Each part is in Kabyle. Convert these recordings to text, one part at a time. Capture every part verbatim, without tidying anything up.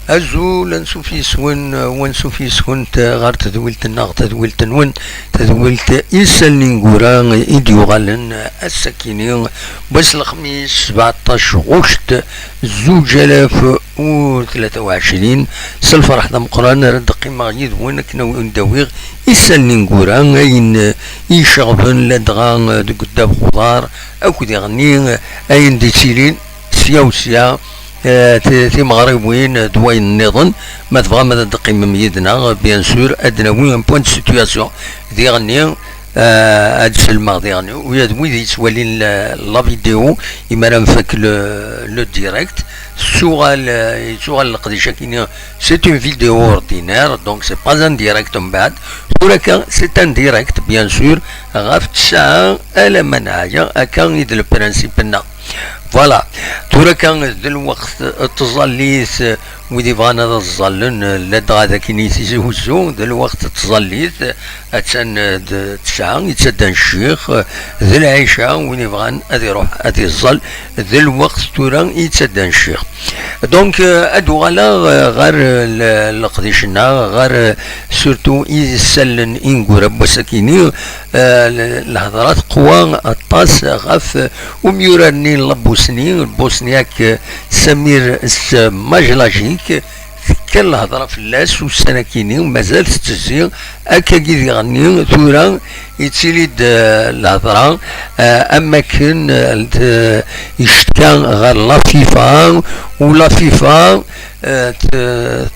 Azul, ansuf yes-wen, wansuf yes-kent ɣer tedwilt-nneɣ, tadwilt-nwen, tadwilt Isallen Ineggura i d-yuɣalen ass-akini, wass n lexmis, sebɛeṭṭac ɣuct, zuǧ alaf u tlata u ɛecrin. S lferḥ d ameqqran ara d-qqimeɣ yid-wen akken ad wen-d-awiɣ Isallen Ineggura, ayen i iceɣben ladɣa deg ddabex uḍar, akked iɣenni ayen d-ittilin sya u sya, eh, ti-, timeɣriwin, eh, d wayen nniḍen. Ma tebɣam ad d-teqqimem yid-neɣ, bien sûr, ad d-nawi un point de situation diɣenni, eh, ad d-sellmeɣ diɣenni, ula d wid yettwalin la, la vidéo, imi ara nfak le, le direct, tettuɣal, eh, yettuɣal leqdic akini, c'est une vidéo ordinaire, donc c'est pas un direct mbeɛd. Tura kan, c'est un direct, bien sûr, ɣef ttesɛa alamma neɛya, akka i d le principe-nneɣ. Voilà. Tura kan d lweqt n tẓallit, wid ibɣan ad ẓẓallen, ladɣa d akin i Tizi Huzzu, d lweqt n tẓallit, attan d ttesɛa, yettaddan ccix, d lɛica, win ibɣan ad iruḥ ad iẓẓal, d lweqt tura i yettaddan ccix. Donc, euh, ad uɣaleɣ, euh, ɣer, euh, le-, leqdic-nneɣ, ɣer, euh, surtout Isallen Ineggura n wass-akini, euh, le-, lhedra teqwa aṭas ɣef, euh, umyurar-nni n Labusni, Bosniak, euh, Samir Smajlajic, tekker lhedra fell-as ussan-akini, mazal tettezzi, akkagi diɣenni, tura yettili-d, eh, lhedra, eh, am wakken, eh, d-, yecettka ɣer la FIFA, u la FIFA, eh, t-,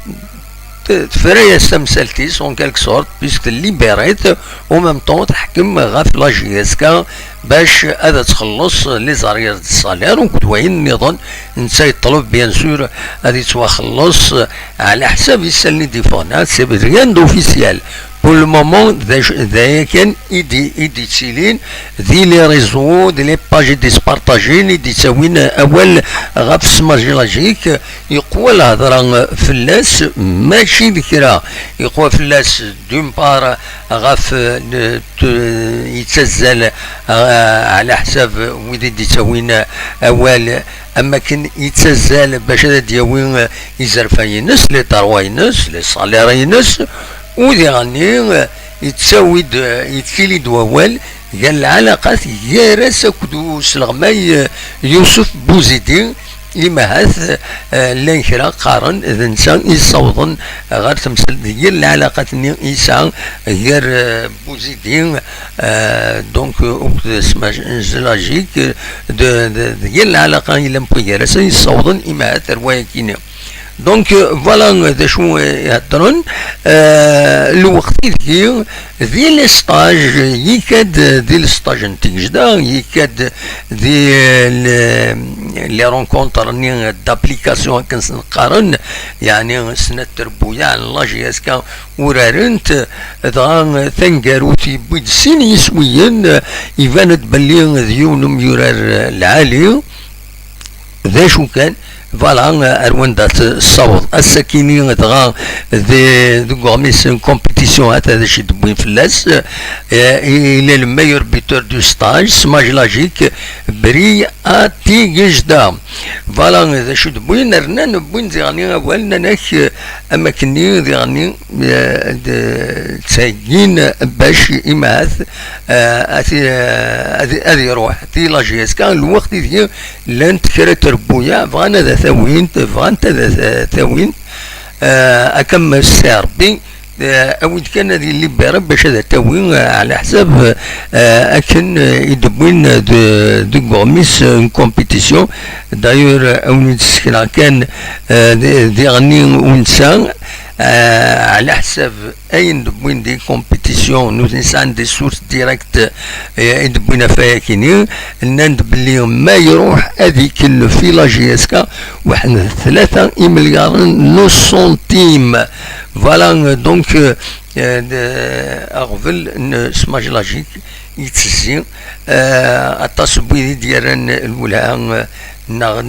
t-, tefra-yas tamsalt-is, en quelque sorte, puisque libéré-t, en même temps, teḥkem ɣef la J S K bac ad txelleṣ les arriérés de salaire, akked wayen nniḍen, netta yeṭleb, bien sûr, ad yettwaxelleṣ ɛla ḥsab Isallen i d-yeffɣen, hein, c'est rien d'officiel. Pour le moment, d acu, d aya kan i d-, i d-yettilin di les réseaux, di les pages i d-yespartajin, i d-yettawin awal ɣef Smajlajic, yeqwa lhedra fell-as, mačči d kra. Yeqwa fell-as, d'une part, ɣef, euh, le, t-, yettazzal, euh, ɛla ḥsab wid i d-yettawin awal, am wakken yettazzal bac ad d-yawi, euh, izerfan-ines, les droits-ines, les salaires-ines, u diɣenni, euh, yettawi-d, euh, yettili-d wawal gar lɛalaqat gar-as akked usleɣmay, euh, Yusef Bouzidi, imahat, eh, llan kra qqaren d netta i yessawḍen ɣer temsalt deg yir lɛalaqat-nni i yesɛa gar, eh, Bouzidi, eh, donc, eh, akked Smajlajic, eh, d, d, d yir lɛalaqa yellan gar-asen i yessawḍen imahat ar wayagi-nni. Donc, eh, voilà, eh, d acu, eh, i heddren, eh, lweqt ideg di les stages, yekka-d di les stages n Tigejda, yekka-d di, eh, le-, les rencontres-nni d'application akken s-neqqaren, yeɛni snat trebbuyaɛ n la J S K urarent, dɣa taneggarut yewwi-d sin yiswiyen, iban-d belli d yiwen umyurar lɛali. D acu kan, voilà, ar wanda tessaweḍ. Ass-akini dɣa de-, deg uɣmis n compétition, ata d acu i d-wwin fell-as, eh, il est le meilleur buteur du stage, Smajlajic, brille à Tigejda. Voilà, d acu i d-wwin, rnan wwin diɣenni awal, nnan-ak, eh, am akkenni diɣenni, eh, d-, ttheggin bac imahat, eh, ad, ad, ad iruḥ di la J S K, lweqt ideg llant kra trebbuyaɛ, bɣan ad t-awint, bɣant ad t-awint, eh, akka am Ssi Rebbi, eh, awi-d kan ad yellibéri bac ad t-awi, eh, ɛla ḥsab, eh, akken, eh, i d-wwin de-, deg uɣmis, eh, n compétition. D'ailleurs, eh, awen-d-ssekneɣ kan, eh, di-, diɣenni unsa, eh, ɛla ḥsab ayen d-wwin di compétition, nutni sɛan des sources directes, eh, i d-wwin ɣef wayagi-nni, nnan-d belli ma iruḥ ad ikellef i la J S K waḥed n tlata imelyaṛen n uṣuntim. Voilà, donc, eh, d-, aɣbel n Smajlajic yettezzi, eh, aṭas n wid i d-yerran lwelha, eh, neɣ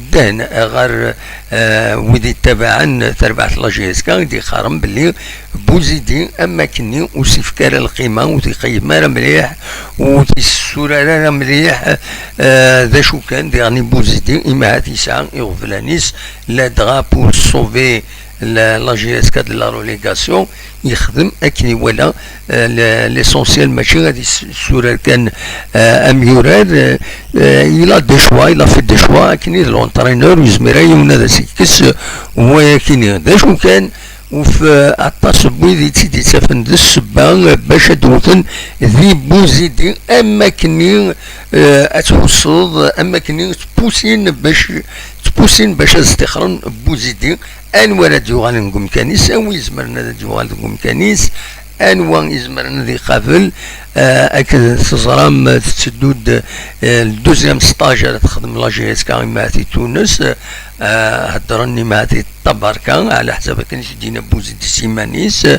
ddehn ɣer, eh, wid ittabaɛen tarbaɛt n la J S K, i d-iqqaren belli Bouzidi am akkenni ur s-ifk ara lqima, ur t-iqeyyem ara mliḥ, ur t-is-, turar ara mliḥ. Eh, d acu kan, diɣen i Buzidi, imahat yesɛa iɣeblan-is, ladɣa pour sauver la, la G S K de la relégation, yexdem akken iwala. Eh, le- l'essentiel mačči ad is- surar kan, eh, am yurar. Eh, eh, il a des choix, il a fait des choix, akken i d l'entraîneur, ur yezmir ara yiwen ad as-yekkes, eh, wayakini. D acu kan, uf, eh, aṭas n wid i tt-id-yettafen d ssebba, eh, bac ad wten di Buzidi, am akkenni, eh, ad tḥusseḍ, am akkenni ttpusin bac, ttpusin bac ad stixren Buzidi. Anwa ara d-yuɣalen deg umkan-is, anwa izemren ad d-yuɣal deg umkan-is, anwa izemren ad iqabel. Eh, akken teẓram, eh, tetteddu-d, eh, le deuxième stage ara texdem la G S K imahat i Tunes, eh, heddren imahat i Tabarka, ɛla ḥsab akken i s-d-yenna Buzidi s iman-is. Eh,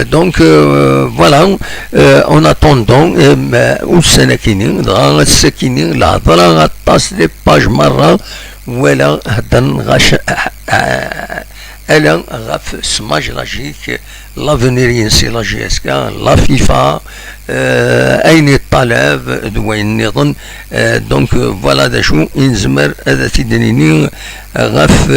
donc, eh, voilà, eh, en attendant, eh, ma- ussan akini, dɣa ass akini, lehḍra aṭas, les pages merra, wala heddren ɣac, eh, eh, ala ɣef Smaj Logic, l'avenir-ines i la G S K, la FIFA, eh, ayen yeṭṭalab d wayen nniḍen. Eh, donc, eh, voilà d acu i nezmer ad t-id-nini ɣef,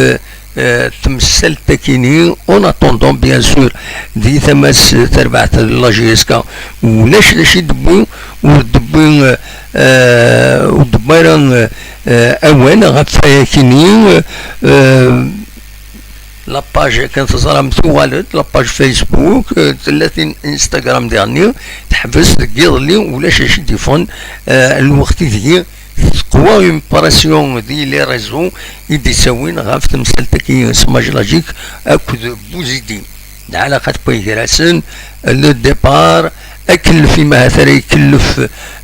eh, temsalt-akini. En attendant, bien sûr, di tama-s tarbaɛt n la G S K, ulac d acu i d-tewwi, ur d-tewwi, eh, ur d-tewwi ara, eh, awal ɣef wayakini. Eh, la page, akken teẓram, tuɣal-d, la page Facebook, eh, tella tin Instagram diɣenni, teḥbes deg yiḍelli, ulac acu i d-yeffɣen, eh, lweqt ideg teqwa une pression di les réseaux i d-ittawin ɣef temsalt-agi Smaj Logic akked Buzidi. Lɛalaqa tewwi gar-asen, le départ, akellef imahat ara ikellef,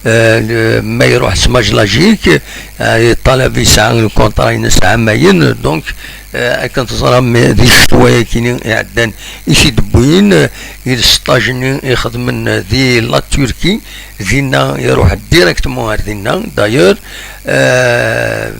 eh, le- ma iruḥ Smaj Logic, eh, yeṭṭalab yesɛa lkunṭra-ines ɛamayen, donc, eh, akken teẓram, eh, di ccetwa-yakini iɛeddan i t-id-wwin, eh, i stage-nni ixedmen di la Turquie, dinna iruḥ directement ar dinna, d'ailleurs, eh,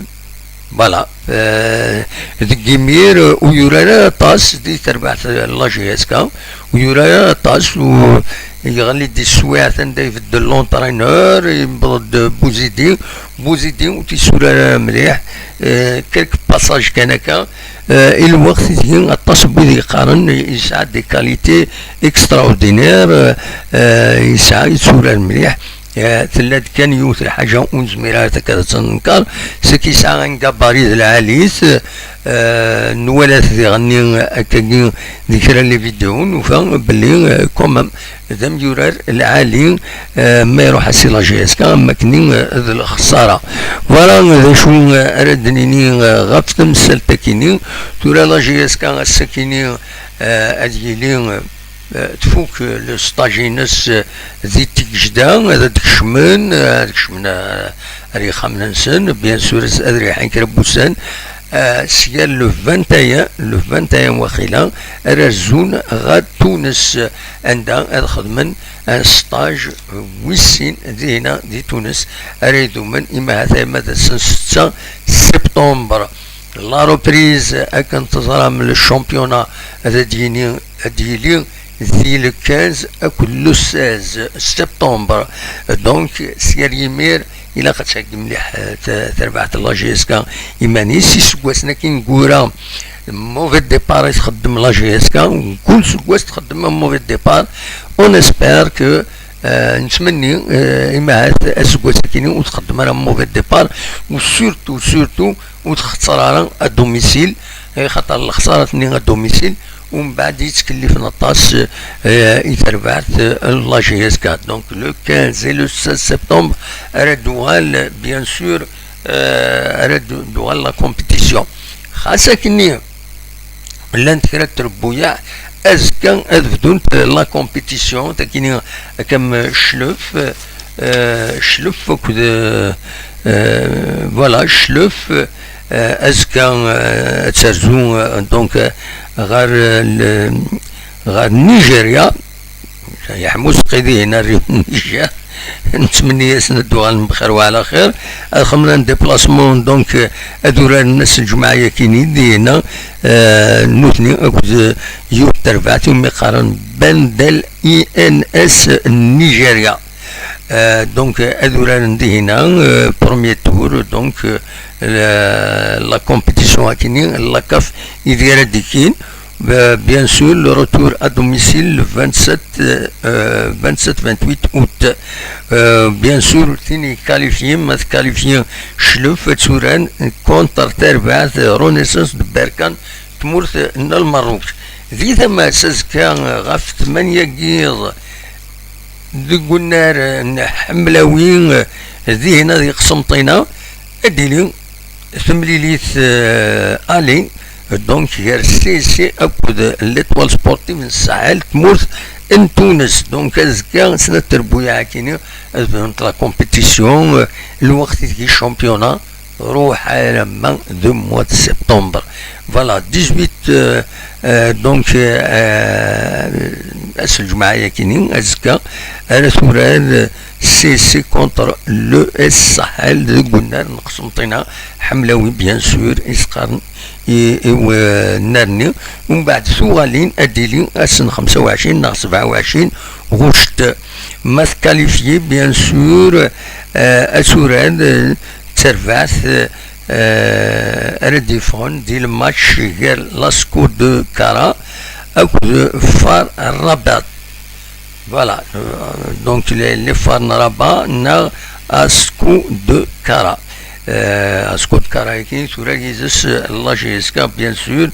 voilà. Eh, deg imir, eh, ur yurar ara aṭas di terbaɛt n la G S K, ur yurar ara aṭas, u yeɣli-d i teswiɛt anda ibeddel l'entraîneur, yewweḍ-d Buzidi. Buzidi ur t-issurar ara mliḥ, eh, quelques passages kan akka. Eh, i lweqt ideg aṭas n wid yeqqaren yesɛa des qualités extraordinaires, eh, yesɛa, yetturar mliḥ. Eh, tella-d kan yiwet lḥaǧa ur nezmir ara akka ad tt-nenker, c'est que yesɛa un gabarit d lɛali-t. Eh, nwala-t diɣenni akkagi di kra n les vidéos, nufa belli, eh, quand même d amyurar lɛali. Eh, ma iruḥ-as i la G S K, am akkenni, eh, d lexsara. Voilà d acu, eh, ara d-nini, eh, ɣef temsalt-akini. Tura la G S K ass-akini, eh, ad yili, eh, eh, tfuk, eh, le stage-ines, eh, di Tigejda, ad d-kecmen, eh, ad kecmen, eh, ar yexxamen-nsen, bien sûr, ad riḥen kra n wussan. Eh, sya le vingt et un, le vingt et un waqila, ara rzun ɣer Tunes, eh, anda ad xedmen un stage, eh, wis sin dinna di Tunes, ara idumen imahat arma d ass n setta septembre. La reprise, akken teẓram, le championnat ad d-yini, ad d-yili di le quinze akked le seize septembre. Donc, s yal yimir, ilaq ad theggi mliḥ, eh, ta- terbaɛt n la G S K iman-is. Iseggasen-agi ineggura, mauvais départ i txeddem la G S K, kul seggas txeddem un mauvais départ. On espère que, eh, nettmenni, eh, imahat aseggas-akini ur txeddem ara un mauvais départ, u surtout, surtout, ur txeṣṣer ara à domicile, eh, xaṭer lexṣarat-nni à domicile, umbeɛd yettkellifen aṭas, eh, i terbaɛt, eh, n la G S K. Donc, le quinze et le seize septembre, ara d-tuɣal, bien sûr, eh, ara d-tuɣal la compétition. Xas akkenni, llant kra n trebbuyaɛ, azekka ad bdunt la compétition, takini, akka am Cclef, eh, Cclef akked, eh, voilà, Cclef, eh, azekka, eh, ad terzu, eh, donc, eh, ɣer, eh, le- ɣer Nigeria. Yeḥmu usqidi-hin ar Niger. Nettmenni-yasen ad d-uɣalen bxir wa ɛla xir. Ad xedmen un déplacement, donc, eh, ad uraren ass n lǧemɛa-yakini dinna, eh, nutni akked, eh, yiwet terbaɛt iwumi qqaren Bendel I N S n Nigeria. Euh, donc, euh, ad uraren dihina, euh, premier tour, donc, euh, la, la compétition akini, la CAF, ideg ara d-ikkin. Euh, bien sûr, le retour à domicile le vingt-sept, euh, euh, vingt-sept vingt-huit août. Euh, bien sûr, tini qualifié, ma qualifié, chlef, Tsuran, contre Terbat, Renaissance de Berkane, tmurt n Lmerruk. Di tama-s azekka ɣef tmanya n yiḍ deg unnar n Ḥemlawi, eh, dihin ad yeqsem ṭina, ad d-tili temlilit, eh, ali, donc, gar C S C akked l'Étoile Sportive n Saḥel, tmurt n Tunes. Donc, azekka, snat terbuyaɛ akini, ad bdunt la compétition, eh, lweqt ideg championnat, ruḥ alamma du mois de septembre. Voilà, dix-huit, euh, euh, donc, euh, ass n lǧemɛa yakini, azekka, ara turar, euh, C S C contre l'E S Sahel deg unnar n Qsenṭina, Ḥemlawi, bien sûr, i s-qqaren i, i, euh, nnar-nni. Umbeɛd tuɣalin ad d-tili ass n xemsa u ɛecrin neɣ sebɛa u ɛecrin ɣuct. Ma tkalifyi, bien sûr, euh, ad turar, euh, d terbaɛt, euh, ara d-yeffɣen di lmatch gar l'Asco de Kara akked Far Rabat. Voilà, euh, donc les, les Far Rabat neɣ Asco de Kara. Euh, Asco de Kara-agi tura yid-s la J S K, bien sûr,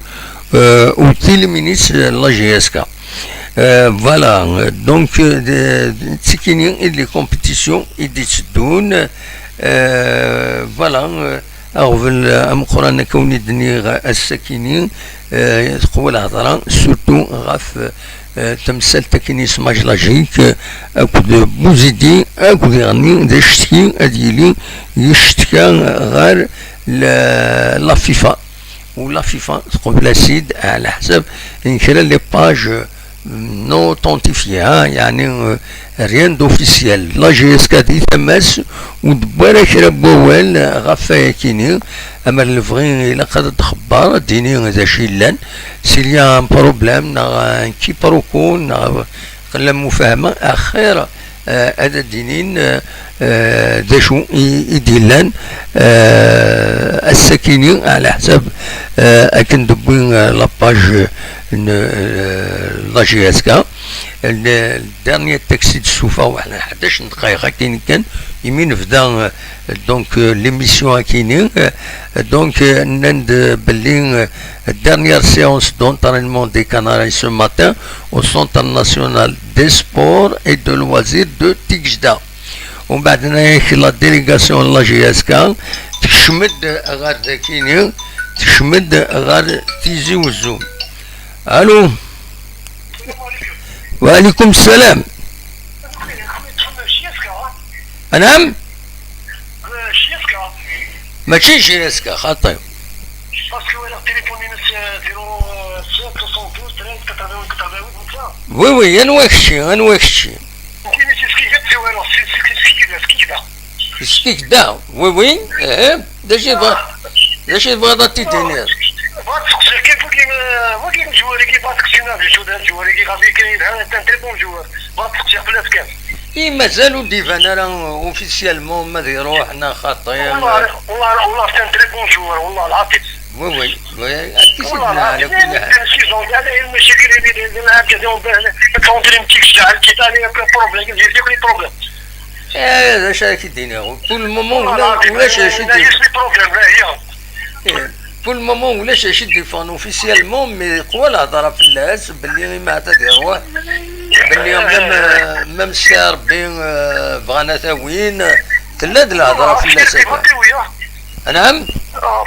euh, u tilimin-is la J S K. Euh, voilà, euh, donc, euh, de, de, d tikini i d les compétitions i d-itteddun. Euh, voilà, euh, aɣbel, euh, ameqqran akka wen-d-nniɣ ass-akini, euh, teqwa lhedra, surtout ɣef, euh, temsalt akini s Majlajik, euh, akked Bouzidi, akked iɣenni d acetki ad yili yeccetka ɣer la, la FIFA. U la FIFA teqbel-as-id ɛla ḥsab n kra les pages, euh, non authentifiées, hein, yeɛni, euh, rien d'officiel. La J S K di tama-s ur d-tewwi ara kra n wawal ɣef wayakini, amer lebɣi ilaq ad d-txebber, ad d-tini d acu yellan, s'il y a un problème, neɣ un quiproquo, neɣ qella mufahma, axir, eh, ad d-inin, eh, eh, d acu i, i d-yellan, eh, ass-akini, ɛla ḥsab, eh, akken d-tewwi, eh, la page n, eh, la J S K. Le, le dernier texte i d-ssuffeɣ, waḥed n ḥdac n dqayeq akkin kan, imi nebda, eh, donc, euh, l'émission akini, euh, donc, euh, nnan-d belli, euh, dernière séance d'entraînement des Canaries ce matin au Centre national des sports et de loisirs de Tigejda. Umbeɛd, nnan-ak la délégation n la J S K tekcem-d ɣer dakini, tekcem-d ɣer Tizi Wezzu. Allô? وعليكم السلام. أنعم؟ ماشي جي اس كا، خاطي. باسكو ولا التليفون ينس، آه، صفر سبعة اثنين اثنين ثلاثة ثلاثة وثمانين ثمانية وثمانين. وي وي، أنا واكشي، أنا واكشي. كاين شي سكيكات سي والو، سي، سي، سي، سكيكات، سكيكات. سكيكات، وي وي، إيه. D acu i tebɣiḍ, d acu i tebɣiḍ ad t-id-tiniḍ? بغيت نسقسيك، كيف وكاين، وكاين جواري كيف بغيت تسقسينا في شو دار جواري كيف غادي كاين، ها، انت تري بون جوار. بغيت نسقسيك في الناس كامل. إي مازال ور d-iban ara officiellement ma ad iruḥ neɣ xaṭi. والله، والله، والله c'est un très bon joueur، والله العظيم. وي وي وي، هادشي والله سيدنا على العظيم، كل حال. كاين شي زون كاع، المشاكل اللي، اللي، اللي معاك كذا، ومن بعد تونتري متيك شحال كي ثاني، بروبليم، كاين لي بروبليم. إيه، هذا شي كيديني. Pour le moment والله ولا، العظيم، ولا شي، شي لا، دير. يسمي بروبليم، لا، هي. إيه، pour le moment ولا شي، شي ديفون officiellement، mais قوى الهضرة فلاس، باللي ما عاد يروح، باللي même، même سي ربي، آه، بغانا تا وين، تلا د الهضرة فلاس هكا. نعم؟ آه،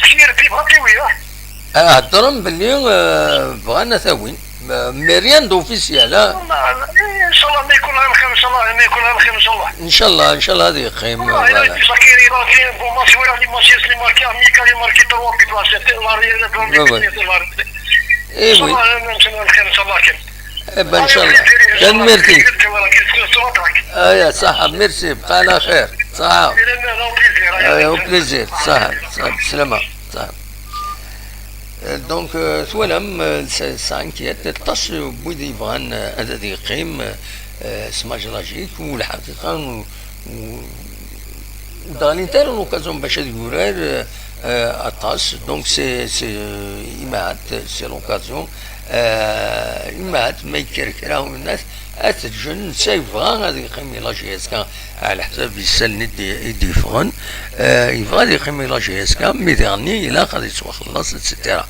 سي ربي بغا تيوي، آه. آه، هضرهم باللي، آه، بغانا تا وين. Mais rien d'officiel، ها؟ والله، إيه، إن شاء الله ما يكون غير الخير، إن شاء الله ما يكون غير الخير، إن شاء الله. إن شاء الله، إن شاء الله هذه يقيم، والله، إلا فقير، إلا كاين بون ماتش، ولا لي ماتش، لي ماركي، ميكا، لي ماركي تروا بيت، لا، سيتي، لا، ريال، لا، وي، وي. إن شاء الله، أنا نتمنى الخير، إن شاء الله كاين. إيه، إن شاء الله. كان ميرتي. آه، يا صح، ميرسي، بقى على خير. صح. آه، au plaisir. صح، صح، بسلامة. صح. Donc, euh, twalam, euh, ça, ça inquiète aṭas n wid yebɣan, euh, ad, ad yeqqim, euh, euh, Smaj Lagique, u lḥaqiqa, u, u, u d-ɣlint ara l'occasion bac ad yurar, euh, aṭas. Donc, c'est, c'est, euh, imahat, c'est l'occasion. Euh, imahat, ma yekker kra, ad t-ǧǧen, netta yebɣa ad yeqqim i la J S K, ɛla ḥsab isallen i d-, i d-yeffɣen. Euh, yebɣa ad yeqqim i la J S K, mais daɣen ilaq ad yettwaxelleṣ, et cetera.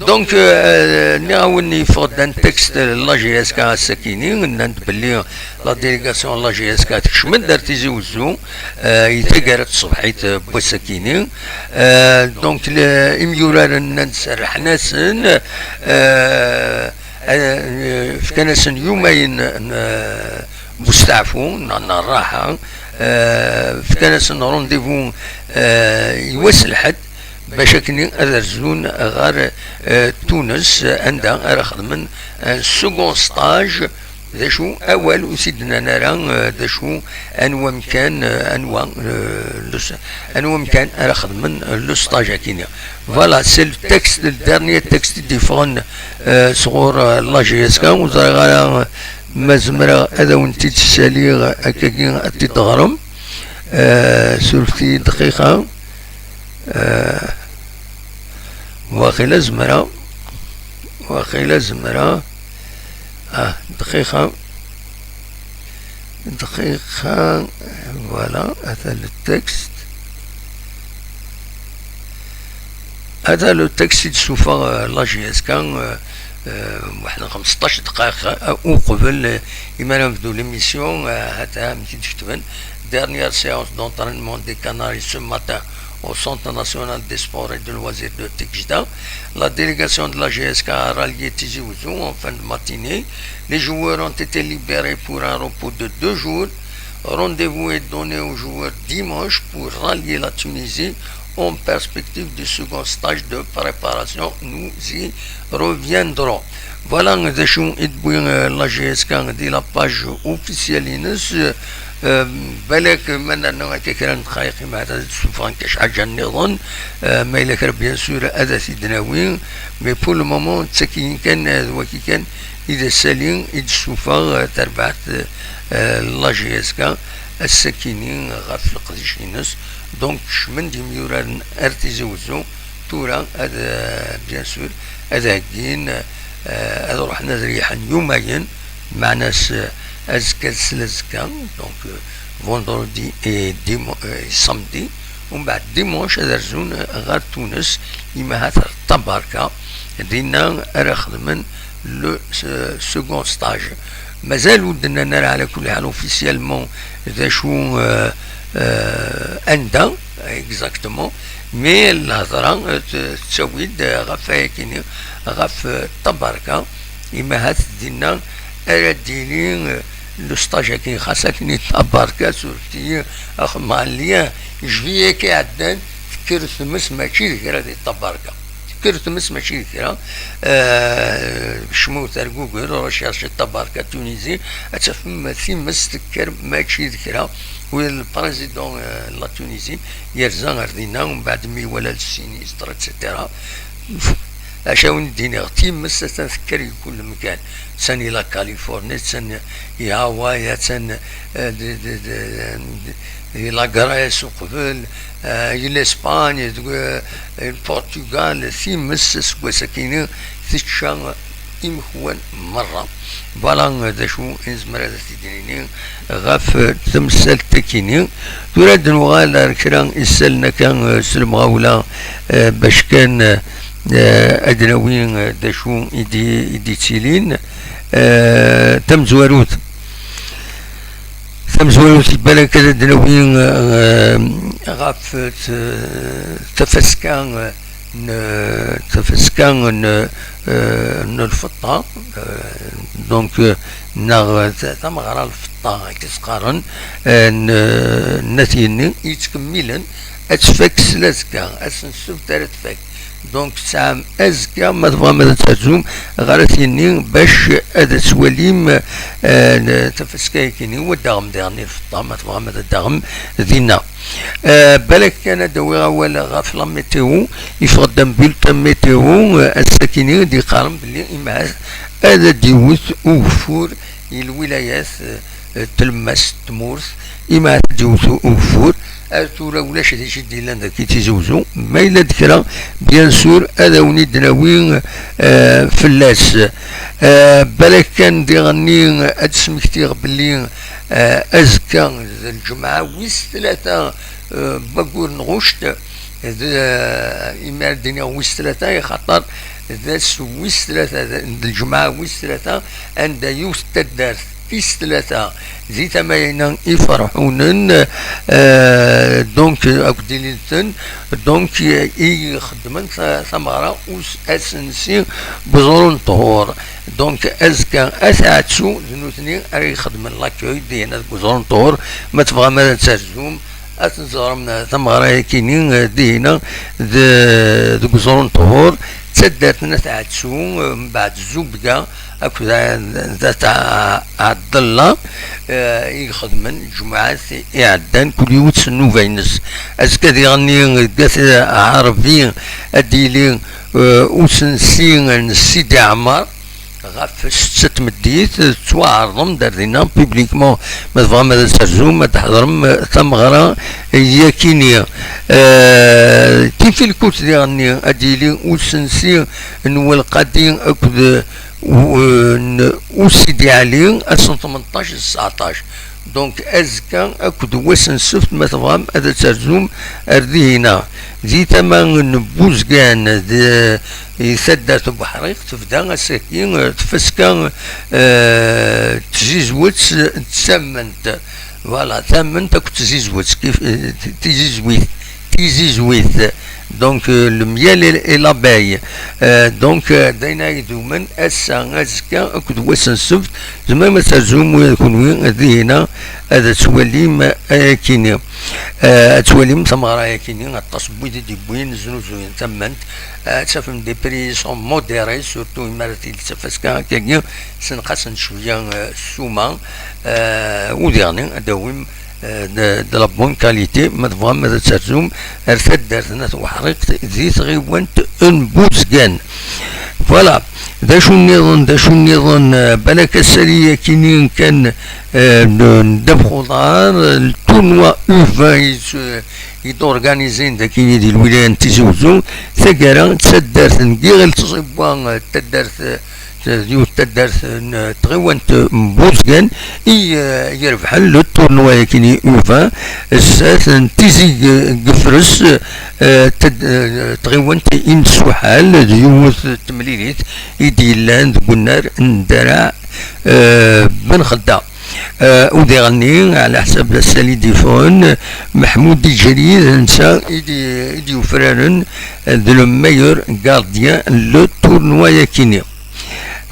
Donc, euh, nniɣ-awen yeffeɣ-d un texte n la J S K ass-akini, nnan-d belli la délégation n la J S K tekcem-d ar Tizi Wezzu, euh, i taggara tṣebḥit, euh, n wass-akini. Euh, donc, le, imyuraren nnan-d serrḥen-asen, euh, euh, fkan-asen yumayen n, n, n usteɛfu, n, n rraḥa, euh, fkan-asen rendez-vous, euh, i wass lḥedd, bac akken ad rzun ɣer, euh, Tunes, anda ara xedmen un second stage. D acu, awal ur s-id-nnan ara, euh, d acu, anwa amkan, euh, anwa, euh, le s-, anwa amkan ara xedmen, euh, le stage akini. Voilà, c'est le texte, le dernier texte i d-yeffɣen, euh, sɣur, euh, la J S K. Ur ẓriɣ ara, euh, ma zemreɣ ad awen-t-id-ssaliɣ, euh, akkagi ad t-id-teɣrem. Euh, surfet-iyi dqiqa. Euh, waqila zemreɣ, waqila zemreɣ. Ah, dqiqa, dqiqa, voilà, ata le texte. Ata le texte i d-tessufeɣ, euh, la J S K, euh, euh, waḥed n xmesṭac dqayeq, euh, uqbel, euh, imi ara nebdu l'émission, euh, ata amek i d-ketben. Dernière séance d'entraînement des Canaries ce matin au Centre national des sports et de loisirs de Tiquejda. La délégation de la J S K a rallié Tizi Ouzou en fin de matinée. Les joueurs ont été libérés pour un repos de deux jours. Rendez-vous est donné aux joueurs dimanche pour rallier la Tunisie en perspective du second stage de préparation. Nous y reviendrons. Voilà d acu i d-tewwi, euh, la J S K di la page officielle-ines. Euh, balak ma nerna akka kra n dqayeq, imeɛna ad d-ssufɣen kac ḥaǧa nniḍen. Euh, ma yella kra, bien sûr, ad t-id-nawi. Mais pour le moment, d tagi kan, euh, d wagi kan i d asali i d-tessufeɣ, euh, terbaɛt, euh, la J S K ass-akini ɣef leqdic-ines. Donc, kecmen-d imyuraren ar Tizi Wezzu. Tura ad, euh, bien sûr, ad heggin, euh, ad ruḥen ad reyḥen yumayen, meɛna s-, euh, azekka d slazekka, donc, euh, vendredi et dimo-, euh, et samedi, umbeɛd dimanche ad rzun, euh, ɣer Tunes, imahat ɣer Tabarka, dinna ara xedmen le, euh, second stage. Mazal ur d-nnan ara, ɛla kulli ḥal, officiellement d acu, euh, euh, anda exactement, mais lhedra, euh, t-, tettawi-d, euh, ɣef wayakini, ɣef, euh, Tabarka, imahat dinna ara d-yili, euh, le stage-agi, xas akken i Tabarka, surfet-iyi, axemma, lien, juillet-agi iɛeddan, tekker tmes mačči d kra di Tabarka. Tekker tmes mačči d kra. Euh, kecmet ar Google, recherche Tabarka Tunisie, ad tafem times tekker mačči d kra. U le président, euh, n la Tunisie yerza ar dinna, umbeɛd mi iwala le sinistre, et cetera. Acu ara wen-d-iniɣ, times attan tekker i kul mkan. Attan i la Californie, attan i Hawaii, attan, euh, di, di, di, di la Grèce uqbel, euh, i l'Espagne, deg, euh, Portugal, times aseggas-akini tečča imekwan merra. Voilà d acu i nezmer ad t-id-nini ɣef temsalt-akini. Tura ad nuɣal ar kra isallen akka, euh, s lemɣawla, euh, bac kan, euh, ad d-nawi, euh, d acu i d-, i d-yettilin. Euh, tamezwarut, tamezwarut, balak ad d-nawi, euh, ɣef t-, tafaska, euh, n, tafaska n, euh, n lfeṭṭa, euh, donc, euh, neɣ ta-, tameɣra n lfeṭṭa, akka s-qqaren, euh, n, n At Yenni, yettkemmilen, ad tfak s lazekka, ass n ssebt ara tfak. Donc, tesɛam azekka, ma tebɣam ad terzum ɣer At Yenni, bac ad twalim, euh, tafaska-yakini, u ad d-taɣem diɣen i lfeṭṭa, ma tebɣam ad d-taɣem dinna. Euh, balak kan ad d-awiɣ awal ɣef la météo, yeffeɣ-d un bulletin météo, euh, ass-akini, d-yeqqaren belli imahat ad d-iwet ugeffur i lwilayat, eh, tlemmast tmurt, imi ara d-iwet ugeffur. Ar tura ulac d acu i d-yellan dagi Tizi Wezzu, ma yella-d kra, bien sûr, ad awen-id-nawi, eh, fell-as. Eh, balak kan diɣenni ad d-smektiɣ belli, eh, azekka d lǧemɛa wis tlata, eh, n waggur n ɣuct, d, eh, imi ara d-iniɣ wis tlata, ixaṭer d ass wis tlata, d, d lǧemɛa wis tlata, anda yiwet taddart tis tlata di tama-ina Iferḥunen, eh, donc, akked Ililten, donc, i ixeddmen ta-, tameɣra us-, asensi deg uẓru n ṭhur. Donc, azekka At Ɛettu d nutni ara ixedmen l'accueil dihin deg uẓru n ṭhur. Ma tebɣam ad terzum, ad ten-ẓrem, eh, tameɣra-yakini, eh, dihina de-, deg uẓru n ṭhur, d taddart n At Ɛettu, eh, mbeɛd Zubga akked Ɛ-, d At Ɛ-, Ɛebdella, eh, i ixedmen lǧemɛat iɛeddan, kul yiwet s nnuba-ines. Azekka diɣenni deg At Ɛerbi ad d-yili, eh, usensi n Sidi Ɛmer, ɣef ssetta n tmeddit, tettwaɛerḍem-d ar dinna publiquement. Ma tebɣam ad terzum, ad tḥeḍrem, eh, tameɣra yakini. Eh, tifilkut diɣenni ad d-yili usensi n Welqadi akked, eh, u-, n Usidi Ɛli, ass n tmenṭac d tseɛṭac. Donc, azekka akked wass n ssebt, ma tebɣam ad terzum ar dihina. Di tama n Buzgan, di, di taddart n Buḥriq, tebda ass-agi, eh, tfaska, eh, tzizwet d tamment. Voilà, tamment akked tzizwet, kif, eh, tizizwit, tizizwit. Donc, euh, le miel et, et l'abeille. Euh, donc, euh, d ayen ay idumen ass-a, azekka akked wass n ssebt, tzemrem ad terzum ula d kenwi dihina, ad twalim ayakini. Euh, ad twalim tameɣra-yakini, aṭas n wid i d-yewwin, znuzuyen tamment. Euh, ad tafem des prix sont modérés, surtout imi ara tili d tafaska akkagi, senqasen cwiya, euh, ssuma. Euh, u diɣenni ad d-tawim, euh, de, de la bonne qualité, ma tebɣam ad terzum ar taddart n At Weḥriqt di tɣiwant n Buzgan. Voilà. D acu nniḍen, d acu nniḍen, euh, balak ass-agi akini kan, euh, n, n ddabex uḍar, euh, le tournoi U vingt i s-, i d-organizin dakini di lwilaya n Tizi Wezzu, taggara d taddart n Yiɣil Tẓiwa, euh, taddart, euh, yiwet taddart n tɣiwant n Buzgan i, eh, irebḥen le tournoi-yakini U vingt zdat n Tizi G-, Gefres, eh, tad-, eh, tɣiwant imsuḥal d yiwet temlilit i d-yellan deg unnar n Daraɛ, eh, Ben Xedda. Eh, u diɣenni, ɛla ḥsab la Sali Difon, Meḥmud Iǧrid, netta i d-, i d-yufraren, eh, d le meilleur gardien le tournoi-yakini.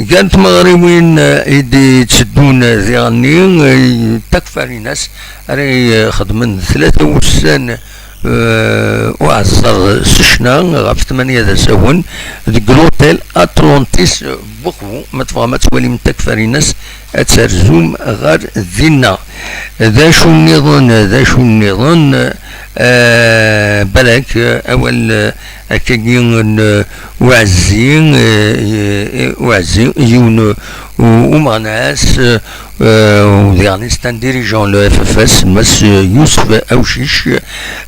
Gar tmeɣriwin, eh, i d-itteddun diɣenni, eh, takfarinas ara ixedmen tlata wussan, eh, uɛeṣṣer s ccna ɣef tmanya d asawen deg l'hôtel Atlantis Buxwu. Ma tebɣam ad twalim takfarinas, ad terzum ɣer dinna. D acu nniḍen, d acu nniḍen, eh, balak, eh, awal, eh, akkagi n, eh, uɛezzi, eh, eh, uɛezzi, yiwen, eh, u-, umeɣnas, eh, eh, u diɣen c'est un dirigeant le F F S, Mass Yousef Awcic,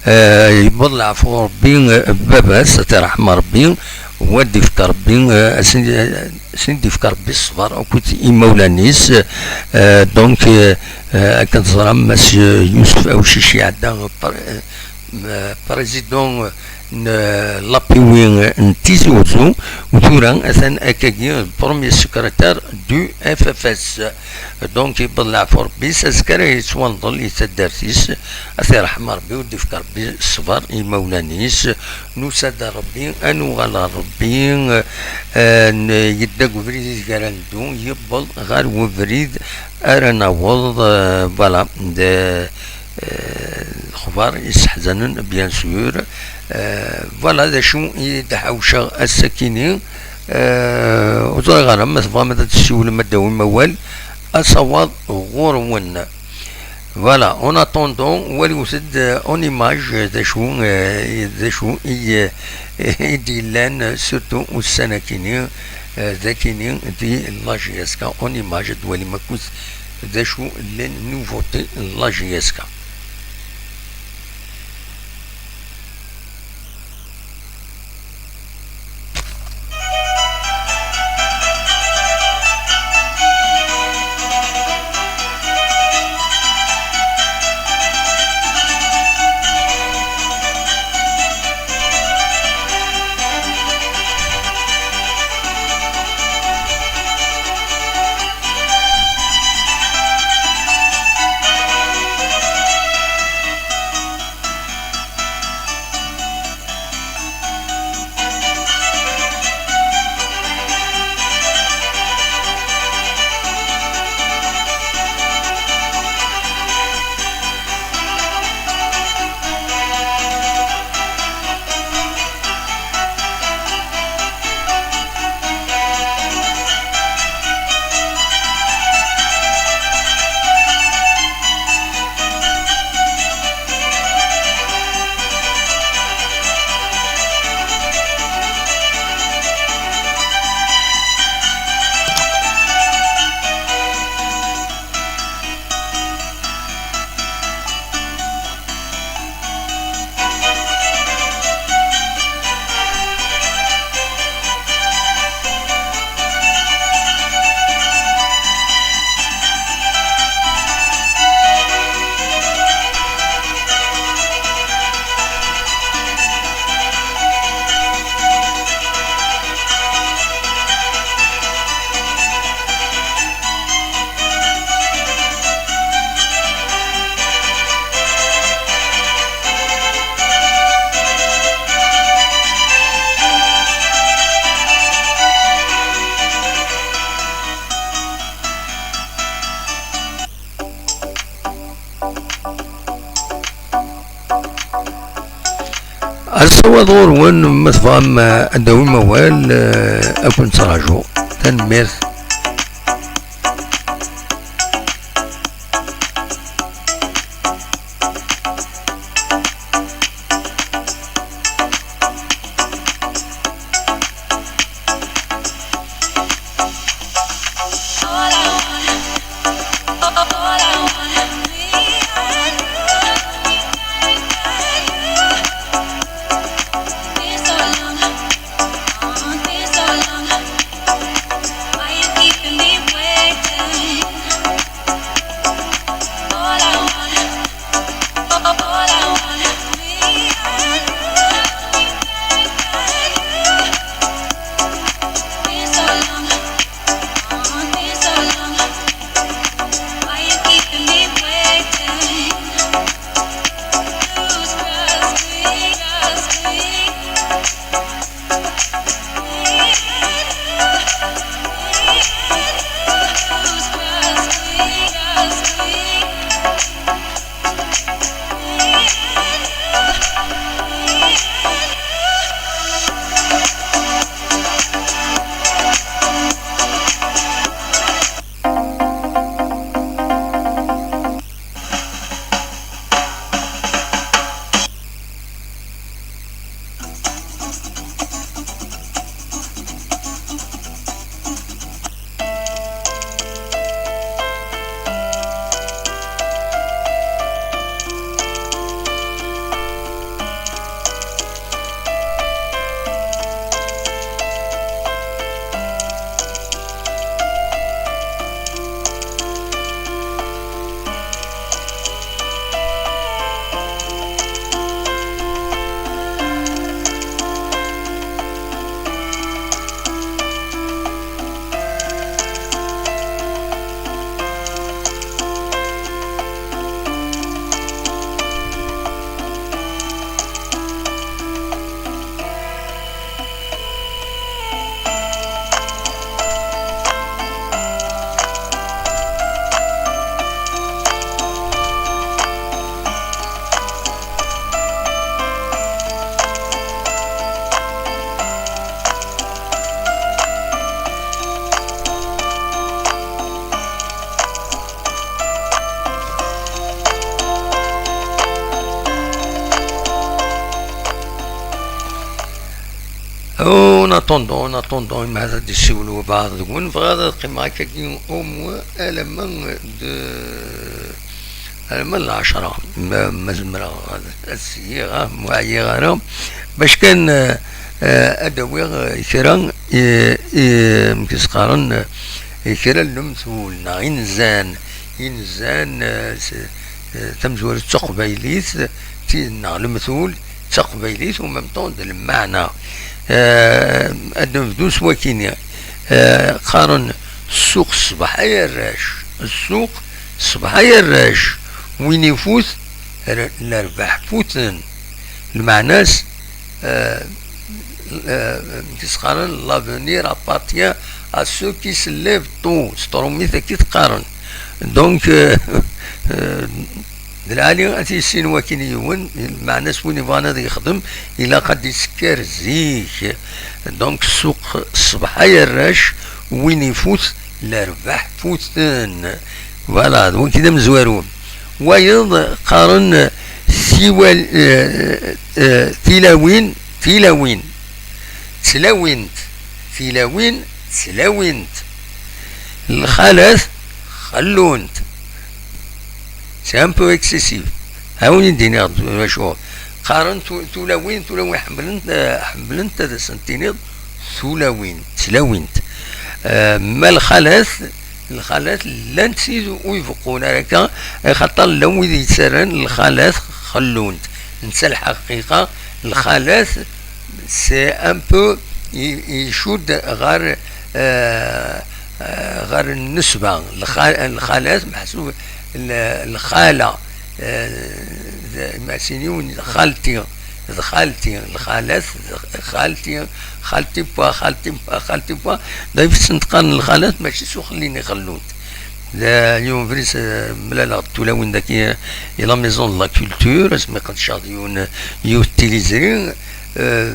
eh, yewweḍ leɛfu Rebbi, eh, baba-s, ad t-iṛḥem Rebbi, u ad d-ifk Rebbi, eh, asen-, asen-d-ifk Rebbi ṣṣber akked imawlan-is, eh, donc, eh, eh, akken teẓram, Mass Yousef Awcic iɛedda, eh, président n l'A P W n Tizi Wezzu, u tura atan akkagi premier secrétaire du F F S. Donc, yewweḍ leɛfu Rebbi-s, azekka ara yettwanḍel i taddart-is, ad t-iṛḥem Rebbi, u d-ifk Rebbi ṣṣber i imawlan-is. Nusa-d ar Rebbi, ad nuɣal ɣer Rebbi, eh, n-, yedda deg ubrid ideg ara neddu, yewweḍ ɣer ubrid ara naweḍ, eh, voilà, d, eh, lexbar yesseḥzanen, bien sûr. Eh, voilà, d acu i d-ḥawceɣ ass-akini. Eh, ur ẓriɣ ara ma tebɣam ad d-tessiwlem, ad d-tawim awal, asawaḍ ɣur-wen. Voilà, en attendant, waliwet-d, euh, en image, euh, d acu, euh, d acu i, euh, i d-yellan, euh, surtout ussan-akini, Eh, d akini di la J S K en image, ad twalim akk d acu llan nouveauté n la J S K. Asawaḍ ɣur-wen, ma tebɣam, eh, ad d-tawim awal, eh, ad ken-ttṛajuɣ. Tanemmirt. En attendant, en attendant, imi ad d-issiwel wabɛaḍ deg-wen, bɣiɣ ad qqimeɣ akkagi au moins alamma d, alamma d lɛecṛa, ma, ma zemreɣ ad, ad syiɣ, ah, ma ɛyiɣ ara, bac kan, eh, eh, ad d-awiɣ, eh, kra, eh, eh, amek i s-qqaren, eh, kra n lemtul neɣ inzan, inzan, eh, s-, eh, tamezwarut d taqbaylit, ti-, neɣ lemtul d taqbaylit, en même temps d lmeɛna. Eh, ad nebdu s wakini. Eh, qqaren, ssuq ṣṣbeḥ ay arrac, ssuq ṣṣbeḥ ay arrac, win ifut, r-, lerbaḥ futen. Lmeɛna-s, eh, eh, amek i s-qqaren, l'avenir appartient à ceux qui se lèvent tôt, s trumit akka i t-qqaren. Donc, eh, eh, d lɛali ad t-yissin wakini yiwen, lmeɛna-s win ibɣan ad yexdem, ilaq ad d-isekker zik. Donc, ssuq ṣṣbeḥ ay arrac, win ifut, lerbaḥ futen. Voilà, d wagi d amezwaru. Wayeḍ qqaren siwal, eh, eh, tilawin, tilawin, tlawint, tilawin, tlawint, lxalat, xellunt. C'est un peu excessif. Awen i d-iniɣ d acu. Qqaren tu-, tulawin, tulawin ḥemmlent, eh, ḥemmlent ad asent-tiniḍ tulawin, tlawint. Eh, ma lxalat, lxalat llant tid ur ibeqqun ara akka, axaṭer llan wid yettarran lxalat xellunt. Netta lḥaqiqa, lxalat, c'est un peu, i-, icudd ɣer, eh, eh, ɣer nnesba. Lxa-, lxalat, meḥsub l-, lxala, eh, d-, ma sin yiwen, xalti, d xalti, lxalat, d xalti, xalti pa, xalti pa, xalti pa. Dayef ssent qqaren lxalat, mačči s uxellin i xellunt. D yiwen ubrid, eh, mlaleɣ-d tulawin daki, eh, i la maison de la culture, asmi qedceɣ d yiwen, yiwet tilizri, eh,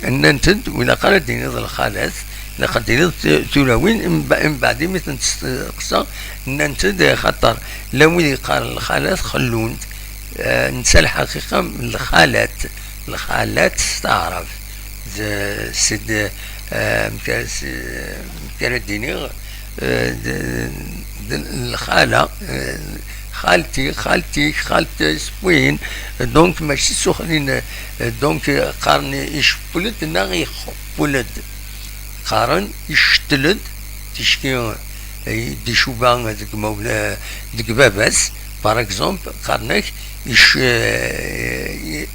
nnant-d, ur ilaq ara ad d-tiniḍ lxalat, ilaq ad d-tiniḍ tu-, tulawin, imba-, imbeɛd imi tent-steqsaɣ, nnant-d, eh, xaṭer llan wid yeqqaren lxalat xellunt, eh, netta lḥaqiqa lxalat, lxalat s taɛrabt, d, c'est de, eh, amek ara s-, amek ara d-iniɣ, eh, d, d lxala, eh, xalti, xalti, xalti s win, donc mačči s uxellin, eh, donc, eh, qqaren icewwel-d neɣ ixewwel-d. Qqaren icettel-d, ticki, eh, d-icuba deg mawla-, deg baba-s, par exemple, qqaren-ak ic-, eh,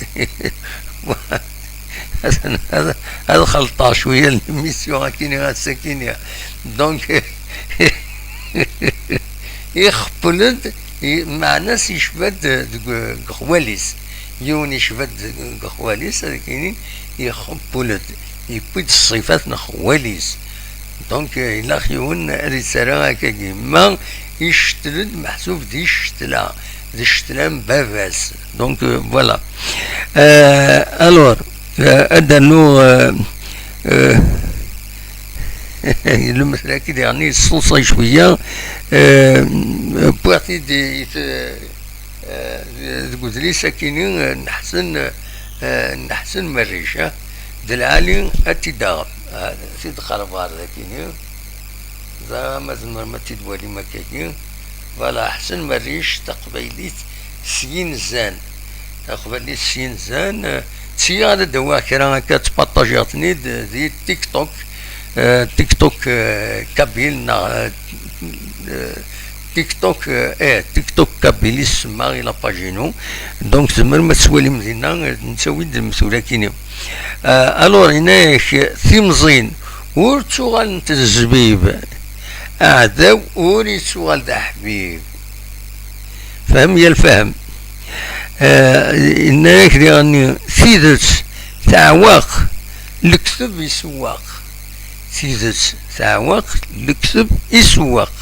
ad, ad, ad xelṭeɣ cwiya n l'émission akini ass-akini. Donc, ixewwel-d, i-, meɛna-s yecba-d deg, deg uxwal-is. Yiwen yecba-d deg uxwal-is, ad ak-inin ixewwel-d, yewwi-d ṣṣifat n uxwal-is. Donc, eh, ilaq yiwen ad yettarra akkagi. Ma icettel-d, meḥsub d icetla, d ccetla n baba-s. Donc, euh, voilà. Euh, alors, euh, ad d-rnuɣ, euh, euh, lemtel-agi diɣen yesseḍsay cwiya, euh, wwiɣ-t-id i, i, euh, deg udlis-akini, euh, n Ḥsen, euh, n Ḥsen Merric, ah, d lɛali ad t-id-aɣem, ah, ad t-id-qerrbeɣ ar dakini, ẓriɣ ma tzemrem ad t-id-twalim akkagi. Voilà, Ḥsen Merric, taqbaylit s yinzan. Taqbaylit s yinzan, eh, ttiyya ad d-awiɣ kra akka, ttpartajiɣ-ten-id, eh, di TikTok, eh, TikTok, eh, kabyle, neɣ, eh, eh, TikTok, eh, eh, TikTok kabyle i s-semmaɣ i la page-inu. Donc, tzemrem ad twalim dinna, eh, nettawi-d lemtul-akini. Eh, alors, yenna-yak, timẓin ur ttuɣalent d zzbib, aɛdaw ur yettuɣal d aḥbib. Fhem ya lfahem. Eh, yenna-yak diɣenni, tidet teɛweq, lekteb isewweq. Tidet teɛweq, lekteb isewweq.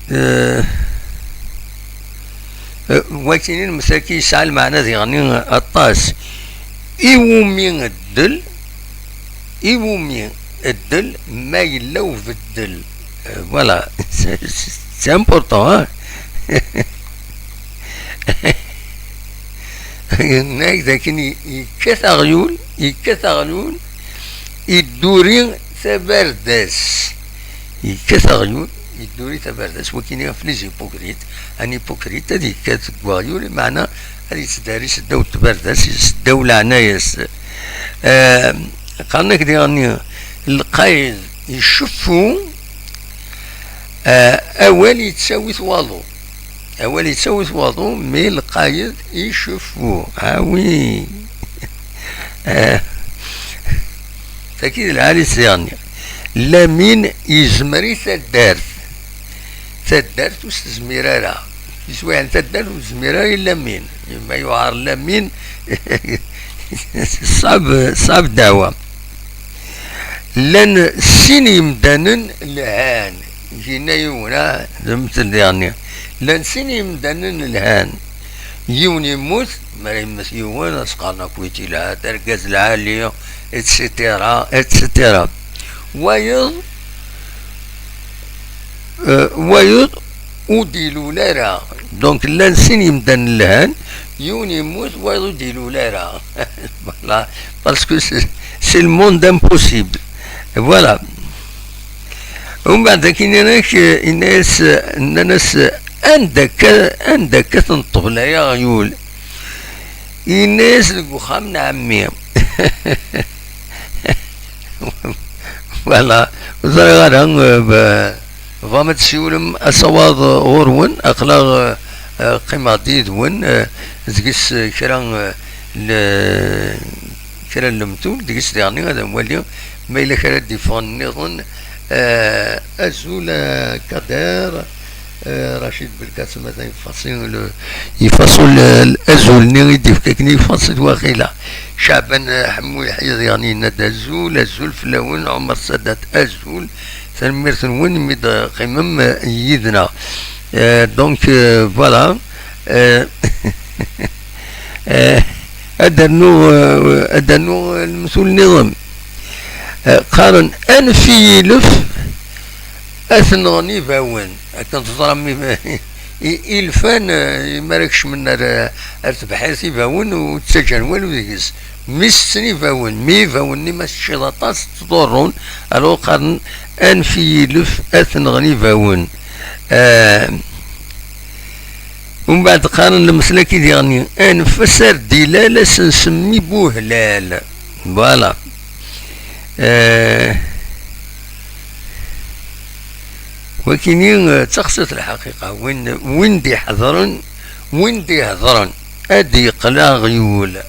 Eh, eh, wakini lmeslak-agi yesɛa lmeɛna diɣenni aṭas. Iwumi ddel, iwumi ddel ma yella ubeddel. Eh, voilà, c'est, c'est important, hein. Yenna-ak dakken i-, yekkat aɣyul, yekkat aɣyul, idduri tabardas. Yekkat aɣyul, idduri tabardas. Wakini ɣef les hypocrites, un hypocrite ad yekkat deg waɣyul, meɛna ad yettdaris ddaw tbardas, s ddaw leɛnaya-s. Eh, qqaren-ak diɣenni, lqayed iceffu, eh, awal yettawi-t waḍu. Awal yettawi-t waḍu, mi lqayed iceffu. Ah oui. Eh, tagi d lɛali-s diɣenni. Lamin yezmer i taddart. Taddart ur s-tezmir ara. Yeswiɛen taddart ur tezmir ara i Lamin. Ma yuɛer Lamin, ṣab, ṣab ddeɛwa. Llan sin yemdanen lhan. Yenna yiwen, ah, d mtel diɣenni. Llan sin yemdanen lhan. Yiwen yemmut, mi ara yemmet yiwen, ad s-qqaren akk wid yelha, d argaz lɛali, et cetera, et cetera. Wayeḍ, eh, wayeḍ ur d-ilul ara. Donc, llan sin yemdanen lhan, yiwen yemmut, wayeḍ ur d-ilul ara. Voilà, parce que c'est, c'est le monde impossible. Voilà. Umbeɛd akin yenna-ak, yenna-yas, nnan-as, anda akka, anda akka tenṭebla ay aɣyul? Yenna-yas, deg uxxam n ɛemmi. Voilà, ur ẓriɣ ara, eh, b-, tebɣam ad tessiwlem asawaḍ ɣur-wen, aql-aɣ, eh, eh, qqimeɣ-d yid-wen, eh, deg-s, eh, kra, eh, n, kra n lemtul, deg-s diɣenni ad nwali ma yella kra d-yeffɣen nniḍen. Eh, azul a Kader, eh, Racid Belkacem, atan ifaṣi le, ifaṣu le, azul-nni i d-yefka akken ifaṣi d waxila. Caɛban, eh, Ḥemmu Yeḥya diɣen yenna-d azul, azul fell-awen, Ɛumer Sadat azul, tanemmirt-nwen imi d-teqqimem, eh, yid-neɣ. Eh, donc, eh, voilà. Eh, eh, ad d-rnuɣ, eh, ad d-rnuɣ, eh, lemtul nniḍen. Eh, qqaren, anef i yilef ad t-nɣen ibawen. Akken teẓram, i-, i-, ilfan, eh, mi ara kecmen ar, ar tebḥirt, ibawen ur ttaǧǧan walu deg-s. Mi setten ibawen, mi ibawen-nni ma teččiḍ aṭas, ttḍurrun, alors qqaren, anef i yilef ad t-nɣen ibawen. Eh, Umbeɛd qqaren lemtel-agi diɣen, anef-as ar d-ilal, ad s-nsemmi Buhlal. Voilà. Eh, wakini, eh, d taxsayt lḥaqiqa. Win, win d-iḥeḍren, win d-iheḍren, ad d-yeqqel aɣyul.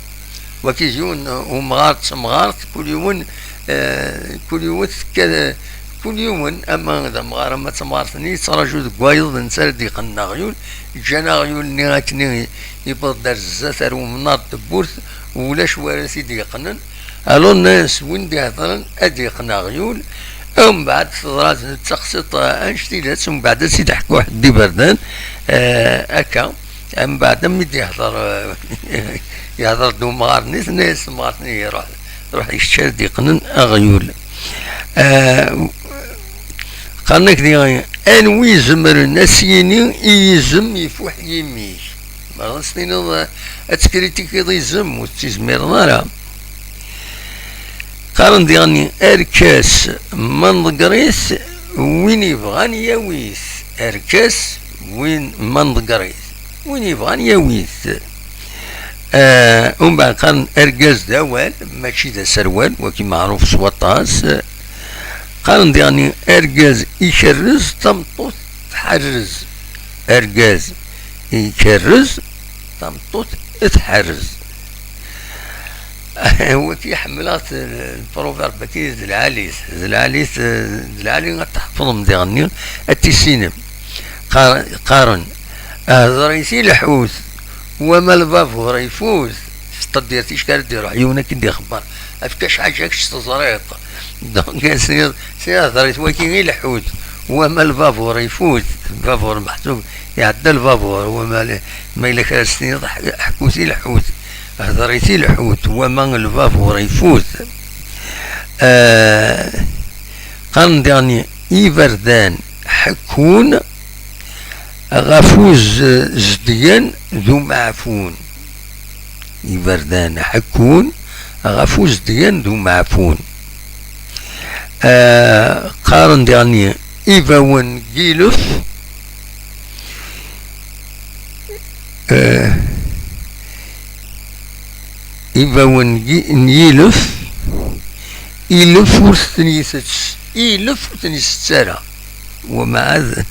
Wagi d yiwen umɣar d temɣart, kul yiwen, eh, kul yiwen tekka, kul yiwen, ama d amɣar, ama d tamɣart-nni, yettraǧu deg wayeḍ, d netta ara d-yeqqnen aɣyul. Ǧǧan aɣyul-nni akken i, yewweḍ-d ar zdat, ar umnar n tewwurt, ulac wara t-id-yeqqnen. Alors, nnan-as, win d-iheḍren ad yeqqen aɣyul. Umbeɛd teḍra d taqsiṭ, eh, annect-ilat, umbeɛd ad tt-id-ḥku ḥedd iberdan, eh, akka. Mbeɛd, mi d-yehder, eh, yehder-d umɣar-nni, tenna-yas temɣart-nni, "Ruḥ, ruḥ i kečč ara d-yeqqnen aɣyul." Eh, qqaren-ak diɣen, anwi izemren ad s-yini i yizem ifuḥ yimi-k? Merra ad s-tiniḍ, eh, ad tekritikeḍ izem, ur tettizmireḍ ara. Qqaren diɣen, arkas ma nḍegger-it, win yebɣan yawi-t. Arkas, win ma nḍegger-it, win yebɣan yawi-t. Eh, umbeɛd qqaren, argaz d awal, mačči d aserwal, wagi meɛruf s waṭas. Qqaren diɣen, argaz ikerrez, tameṭṭut tḥerrez. Argaz ikerrez, tameṭṭut tḥerrez. Wagi ḥemmleɣ-t, lproverbe-agi d lɛali-t, d lɛali-t, d lɛali ad t-tḥefḍem diɣenni, ad t-tissinem. Qqar-, qqaren, hder-it i lḥut, wama lbabur ifut. S tqeddirt-ik ara d-iruḥ yiwen ad k-id-ixebber. Efk-as ḥaǧa kečč teẓriḍ. Donc, sya, sya hder-it wagi i lḥut. Wama lbabur ifut. Lbabur meḥsub iɛedda lbabur. Wama l-, ma yella kra s-tiniḍ, ḥ-, ḥku-t i lḥut. Hder-it i lḥut. Wama lbabur ifut. Ah, qqaren diɣen iberdan ḥekkun ɣef uzedgan d umeɛfun. Iberdan ḥekkun ɣef uzedgan d umeɛfun. Ah, qqaren diɣen ibawen n yilef, ah, ibawen n yi-, n yilef, ilef ur ten-itett, ilef ur ten-itett ara. Wamɛad.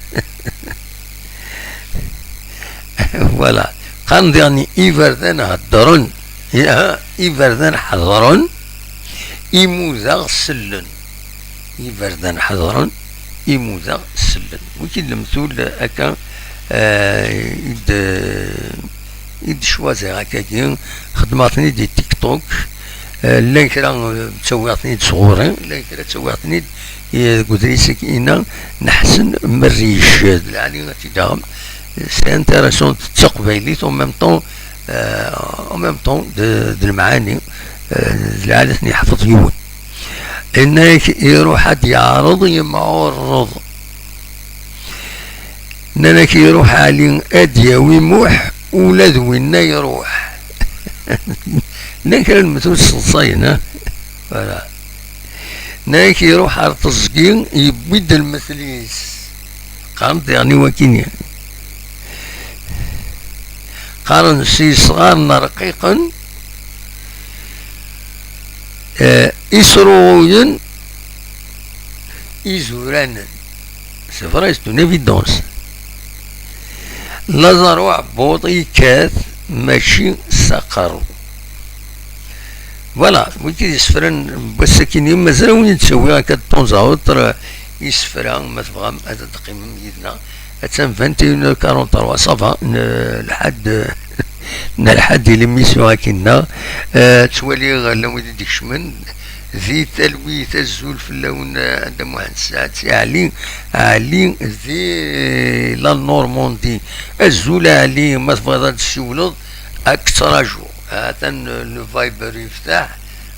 Voilà. Qqaren diɣen iberdan heddren, ya, iberdan ḥedren, imudaɣ sellen. Iberdan ḥedren, imudaɣ sellen. Wiki d lemtul akka, eh, i d-, i d-cwaziɣ akkagi, xeddmeɣ-ten-id di TikTok. Eh, llan kra, eh, ttawiɣ-ten-id sɣur-i, llan kra ttawiɣ-ten-id, eh, deg udlis-agi-ina n Ḥsen Merric, d lɛali ad t-id-aɣem. C'est intéressant, d taqbaylit, en même temps, euh, en même temps, d, d lemɛani, euh, d lɛali ad ten-yeḥfeḍ yiwen. Yenna-yak iruḥ ad d-yeɛreḍ yemɛuṛṛeḍ. Nnan-ak iruḥ Ɛli ad d-yawi Muḥ, ula d winna iruḥ. Nnan kra n lmetwal sseḍsayen, ha? Voilà. Nnan-ak iruḥ ar teẓgi, yewwi-d lmetl-is. Qqaren-d diɣen i wakini. Qqaren s yesɣaren rqiqen, eh, isruɣuyen izuranen. C'est vrai, c'est une évidence. Laẓ ar uɛebbuḍ yekkat, mačči s aqerru. Voilà, wigi d isefra n wass-akini, mazal a wen-id-ttawiɣ akka de temps à autre, euh, isefra, ma tebɣam ad d-teqqimem yid-neɣ. Attan vingt et une heures quarante-trois, ça va, n-, lḥad, n-, lḥad di l'émission akkin-nneɣ. Euh, ttwaliɣ llan wid i d-ikecmen. Di talwit, azul fell-awen, euh, a Dda Muḥend Ssaɛd Si Ɛli, Ɛli di la Normandie. Azul a Ɛli, ma tebɣiḍ ad d-ssiwleḍ, ad k-ttṛajuɣ. Atan, euh, le Viber yeftaḥ.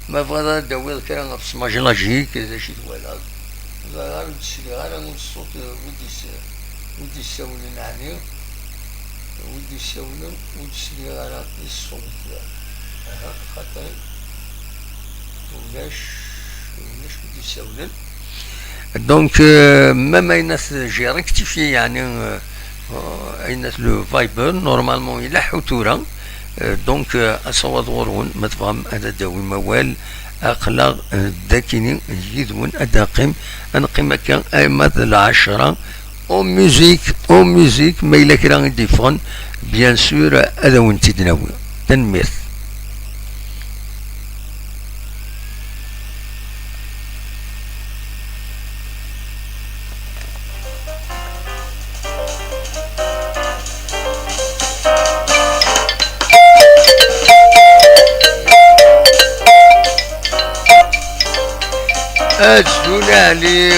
Ma tebɣiḍ ad d-tawiḍ kra ɣef Smaj Lagique, d acu i twalaḍ? Ẓriɣ ur d-sliɣ ara i ṣṣut, euh, wid is-, wid d-issawlen, ɛni? Wid d-issawlen, ur d-sliɣ ara i ṣṣut. Aha, xaṭi. Ulac, ulac wid d-issawlen. Donc, euh, même ayennat j'ai rectifié, yeɛni, euh, euh, ayennat le Viber, normalement, ileḥḥu tura. Euh, donc, euh, asawaḍ ɣur-wen, ma tebɣam ad d-tawim awal, aql-aɣ, euh, dakini yid-wen, ad d-neqqim, ad neqqim akka arma d lɛecṛa, en musique, en musique, ma yella kra i d-yeffɣen, bien sûr, ad awen-tt-id-nawi. Tanemmirt. Azul a Ɛli.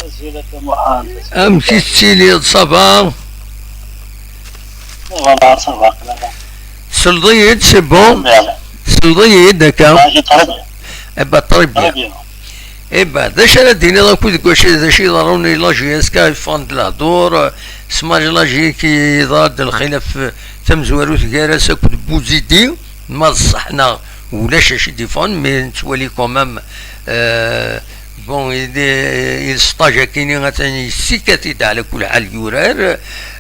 Azul a Dda Muḥend. Amek i tettiliḍ, ça va? Ça va, ça va, ça va. Tesleḍ-iyi-d, c'est bon? Bien. Tesleḍ-iyi-d akka? Ah, j'ai très bien. Eh ben, très bien. Très bien. Eh ben, d acu ara d-tiniḍ akk deg wacu, d acu iḍerrun i la J S K, yeffɣen-d lehdur, eh, Smaj Lagique, yeḍra-d lxilaf, eh, tamezwarut gar-as akked Bouzidi, ma d ṣṣeḥ neɣ ulac acu i d-yeffɣen, mais nettwali quand même, eh, bon, il, il stage akini atan yessikat-id ɛla kul ḥal yurar,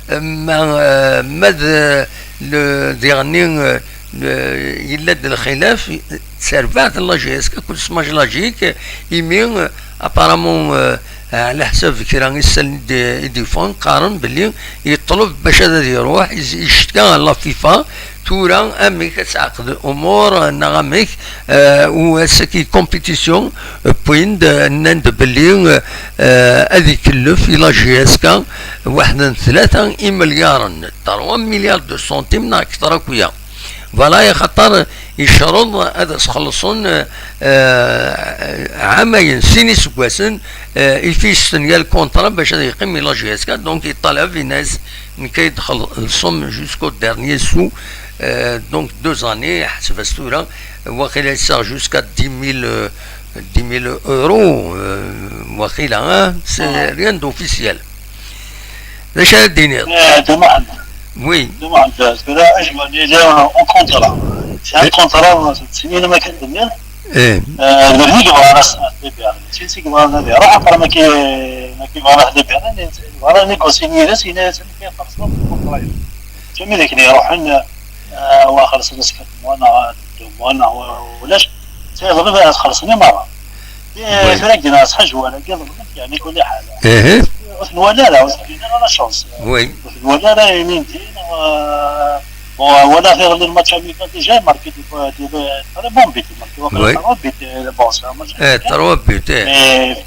eh, ma, eh, ma d, le, diɣenni, eh, le, yella-d lxilaf, terbaɛt n la J S K akked Smaj Lagique, imi, euh, apparemment, euh, ɛla ḥsab kra isallen i d-, i d-yeffɣen, qqaren belli yeṭleb bac ad, ad iruḥ, iz-, icettka ɣer la FIFA, tura amek ad teɛqed umur, euh, neɣ amek, euh, u ass-agi compétition, euh, wwin-d, euh, nnan-d belli, euh, euh, ad ikellef i la J S K waḥed n tlata imelyaṛen, trois milliards de centimes neɣ akteṛ akk-ya. Voilà, axaṭer yecreḍ ad as-xellṣen, eh, ɛamayen, sin iseggasen, eh, i fi yestenya lkuntra bac ad yeqqim i la J S K, donc yeṭṭalab, yenna-as, nekk ad yi-d-txellṣem jusqu'au dernier sou, eh, donc deux années, ḥseb-as tura, waqila yessaɣ jusqu'à dix mille, euh, dix mille euros, euh, waqila, hein, c'est rien d'officiel. D acu ara d-tiniḍ? Eh, d amuḥend. Oui. Tura ajma-nni d un contrat. C'est un contrat, d snin ma kan d-nniɣ. Eh. D nnig bɣan ad s-, ad d-ibiɛen. Mačči d seg bɣan ad d-ibiɛen. Ruḥ aqra ma ki-, ma ki bɣan ad d-ibiɛen, bɣan ad négocier yid-s, yenna-yasen kan xerṣeɣ contrat. Mačči am wid akken iruḥen, eh, wa xerṣen-as quatre mois neɣ deux mois neɣ wa-, ulac. Yeḍleb ad xelṣen i merra. Eh, oui. Tura deg-neɣ ṣṣeḥ jwal-agi ḍelben, yeɛni kul ḥal. Ur ten-wala ara, ur ten-wala ara la chance. Oui. Ur ten-wala ara ilindi, neɣ, euh, bon, wala tiɣelli le match amical déjà, marqué des, des, des très bons buts, marqué waqila oui. Trois buts, euh, bon, c'est un match eh, amical. Trois buts, eh. Mais,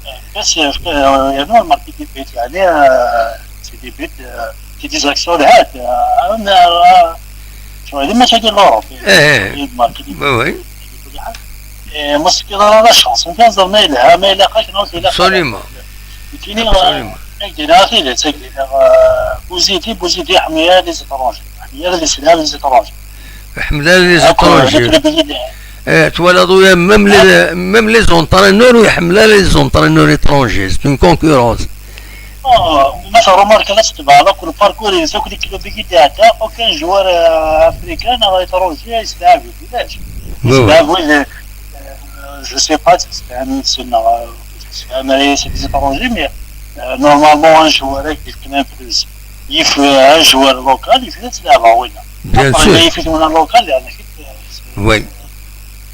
euh, bas, euh, yeɛni marqué des buts, yeɛni, euh, c'est des buts, euh, c'est des actions, euh, euh, euh, شغل ما تجي لوروب. Oui, oui. Muskil ara la chance. Nfiẓer ma yelha, ma ilaq akken ur tilaq. Absolument. Nekkini, absolument. Ak-d-iniɣ tidet, ak-d-iniɣ, euh, Bouzidi, Bouzidi iḥemmel ara les étrangers. Iḥemmel ara les étrangers. Iḥemmel ara les étrangers. Eh, twalaḍ uya, même les, même les entraîneurs ur iḥemmel ara les entraîneurs étrangers. C'est une concurrence. Ma tṛumarkeḍ ad tebɛeḍ akk lparkur-ines, akk les clubs i d-iɛedda, aucun joueur, euh, africain neɣ étranger yesleɛb-it, ulac. Yesleɛb wid, euh, je sais pas, tessefham yid-sen neɣ, euh, tessefham ara yis les étrangers, mais, euh, normalement un joueur ad k-d-yefken un plus, yif, euh, un joueur local, yif ad tleɛbeḍ winna. Bien sûr. Après, yif-it winna local, yeɛni, euh,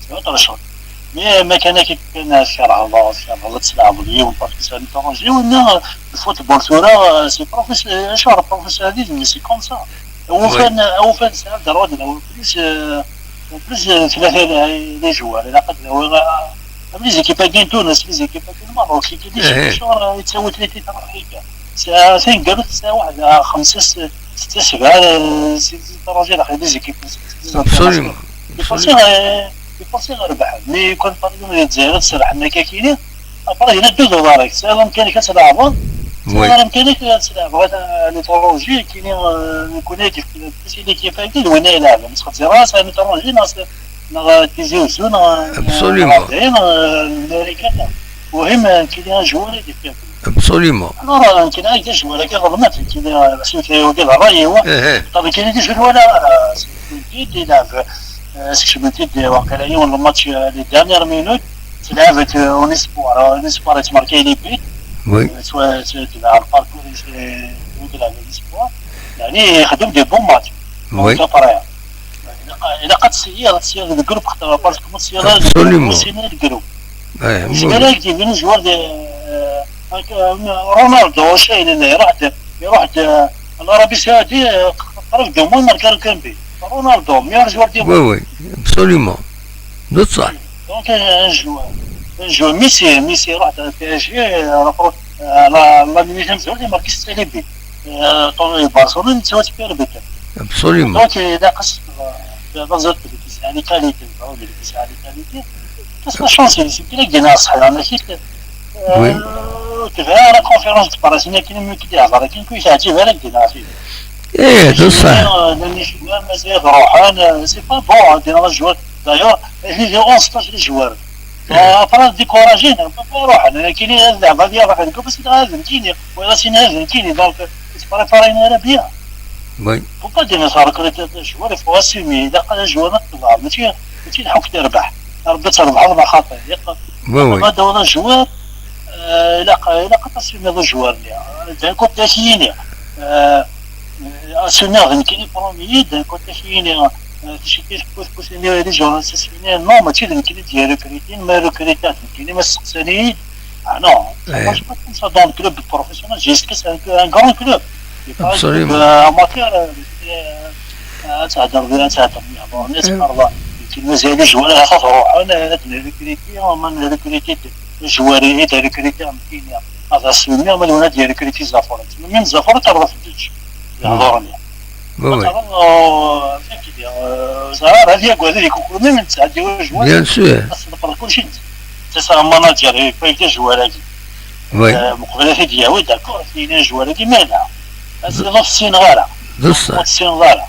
c'est autre chose. Mais ma kan akka kan tkerheḍ, tkerheḍ ad tleɛbeḍ yiwen parce que c'est un étranger, winna, le football tura, c'est professe-, acuɣer professionnalisme, c'est comme ça. Awufan, awufan sɛan droit de, en plus, euh, en plus, euh, tlata les joueurs, ilaq ad awiɣ, euh, les équipes-agi n Tunes, les équipes-agi n Maroc, c'est des joueurs, euh, yettawi tlata. Sɛa taneggarut, sɛa waḥed, ah, xemsa, s-, setta, sebɛa, eh, si, si, tṛajiḍ axir des équipes, si, si, si, absolument. Iforsi, eh, iforsi rebḥen. Mi kan par exemple di Lezzayer ad serrḥen akka kini, après yella deux dollars, tesɛiḍ amkan-ik ad tleɛbeḍ, oui. Tesɛiḍ amkan-ik ad tleɛbeḍ, à l'étranger, kini, eh, nekkni ad yefk, si l'équipe-agi d winna ilɛeben, ur ttxezzir ara, sɛan étranger, neɣ s-, neɣ Tizi Uzzu, neɣ, absolument. Neɣ Lezzayer, neɣ, eh, Marikan, neɣ. Wahim, eh, nekkini un joueur ad yefk. Absolument. Alors, euh, nekkini d ajwar-agi ḍelmen-t, nekkini, euh, asmekti-agi d ṛṛay-iw. Aha. Ṭab nekkini d ajwar wala, euh, sekcmen-t-id, ilɛeb, euh, sekcmen-t-id, euh, waqila yiwen n lmatch, euh, les dernières minutes, tleɛbet, euh, en espoir, euh, en espoir yettmarka les buts. Oui. Euh, soit, soit tebɛ lparkur-is, euh, ilɛeb en espoir. Yeɛni ixeddem des bons matchs. Oui. Donc, après, ilaq, ilaq ad tessiyiḍ, ad tessiyiḍ deg groupe, xaṭer parce que ma tessiyiḍ ara deg groupe, absolument. Ur tessineḍ ara deg groupe. Eh, yezmer ad d-yebnu joueur de, eh, Ronaldo, Shayne, iruḥ-d, iruḥ-d, eh, l'Arabie Saoudite, eh, qrib deux mois marka le Ronaldo, meilleur joueur du monde. Oui, oui, absolument. D ṣṣeḥ. Donc, eh, un joueur, un joueur, Messi, Messi iruḥ-d à P S G, eh, la, la minute tamezwarut, imarki setta les buts. Eh, Barcelone, nettwat pire buteur. Absolument. Donc, eh, ilaq-as, eh, d aẓiṭ, yesɛa les qualités, yesɛa les qualités. Parce que chance, c'est bien que Nasser, on a hit, oui. Tebɛa la conférence de presse, mais qui ne me dit rien, qui ne peut dire rien, qui ne peut dire rien. Eh, d ṣṣeḥ. C'est pas bon, hein, de joueurs. D'ailleurs, il y a onze stage de joueurs. Après, découragé, on peut pas يروح. كاين اللعبة هذه راح نقول بس هذا كيني ولا سين هذا كيني. Donc, c'est pas préparé bien. Oui. Faut pas dire ça, recruter des joueurs, il faut assumer. إذا قال joueur نطلع، ماشي، ماشي الحق تربح. ربي تربح ولا خاطر. Oui, oui. هذا هو joueur، آه، إلا ق-، إلا قد assumer le joueur. D'un côté كيني، آه، assumer كيني premier، d'un côté كيني، آه، شي كيف كيف كيف les joueurs assumer. Non, ماشي كيني ديال recruter، ما recruter كيني ما سقساني. Ah non, ça marche pas comme ça dans le club professionnel. Jusqu'à c'est un, un grand club. C'est pas un club, absolument, euh, amateur, euh, euh, تهدر بها، تهدر بها. Bon, on espère, يمكن مازال les joueurs يخاف يروحوا، أنا، أنا نريكريتي، أما نريكريتي les joueurs، إيه، نريكريتي، يمكن هذا السنة، ما لو نادي ريكريتي زافورات. من زافورات تعرف الدج. يهضرني. Oui, oui. Notamment, euh, فين كيدير، euh, زهر هذه يقول هذه كوكو، مين من تسعة ديال الجوال. Bien sûr. خاص نقرا كلشي. C'est ça, un manager, il faut des joueurs هادي. Oui. Euh, مقبل هادي، oui, d'accord، كاينين joueurs هادي، mais لا. هادي نص سين غالا. نص سين غالا.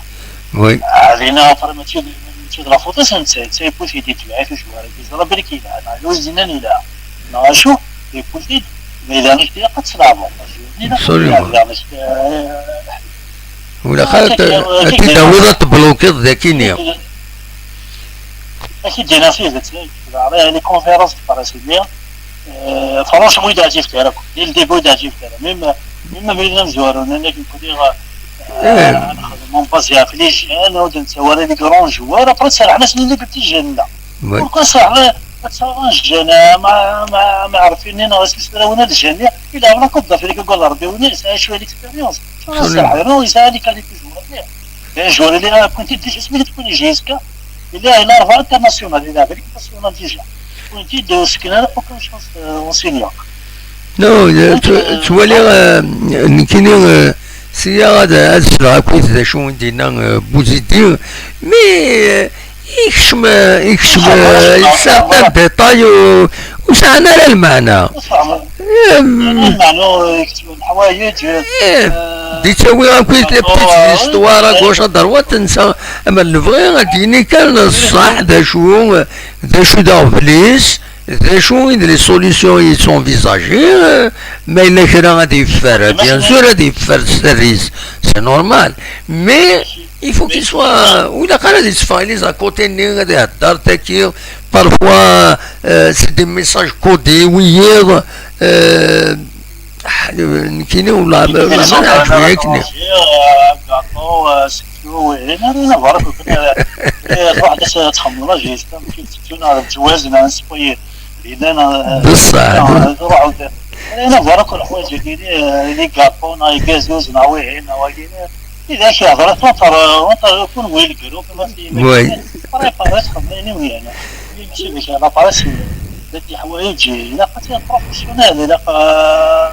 Oui. علينا فريمون تشوف، تشوف لا فوتو، سي، سي بوسيدي تبعي في joueurs هادي. زرا بالك يلعب، على وزنان يلعب. ناشو، يبوسيد، mais إذا مش دي قد تلعبوا. Absolument. إذا مش، euh، Wala xaṭ, ad t-id-tawiḍ ad teblukiḍ d akini. Ad k-id-iniɣ tidet, les conférences de presse-nni, euh, franchement, ur yi-d-ɛǧibent ara akk. Dès le début, ur yi-d-ɛǧibent ara. Même, même abrid amezwaru, nnan-ak nekkni, euh, ad nexdem, on base ɣef les jeunes, ur d-nettawi ara les grands joueurs, après serrḥen-asen i les jeunes-nni. Pourquoi serrḥen ad taɣen jeune, ma, ma, ma ɛerfin-nni neɣ ismesrawen ad jeune, il a la Coupe d'Afrique, gol Rebbi, win yesɛa cwiya l'expérience. Tura serrḥen, yesɛa les qualités joueurs. Un joueur, il est apprenti déjà, c'est lui qui connaît jusqu'à, il est, il a arba international, il a avec international déjà. Apprenti de ce qu'il a aucune chance, euh, en senior. Non, euh, tu, tu vois, euh, nekkini, euh, sya ad, ad sleɣ akkit d acu i d-yenna, euh, Bouzidi, mais, euh, yekcem, euh, yekcem, euh, certains détails ur, ur sɛan ara lmeɛna. Di ttawi akk les petites histoires à gauche à droite, nsa, ama nebɣi ad d-yini kan ṣṣeḥ d acu, d acu d aɣbel-is, d acu i d les solutions i sont envisagées, ma yella kra ad yeffer, bien sûr ad yeffer sser-is, c'est normal, mais il faut qu'il soit, ur ilaq ara ad yetteffeɣ les à côté-nni ad ihedder tagi, parfois, euh, c'est des messages codés, wiyiḍ, euh, Ah, nekkini ur la, ur la, ma iɛǧeb-iyi akken. Gâteau, euh, seksu, wihin, rien à voir, truḥ ad txedmeḍ ajistem, kif tettun ar ttwazen, ar neswayi, yellan, euh, bessah. Truḥ, rien à voir, akk leḥwayeǧ-agi, euh, les gâteaux, neɣ les gazeuse, neɣ wihin, neɣ wagi, Tidak ihedṛet entre, entre kunwi, le groupe, ma fi, oui, préparer txedmeḍ ayen i wen-yeɛnan. Mačči d kra, la presse, d leḥwayeǧ, ilaq ad tt-professionnel, ilaq, euh,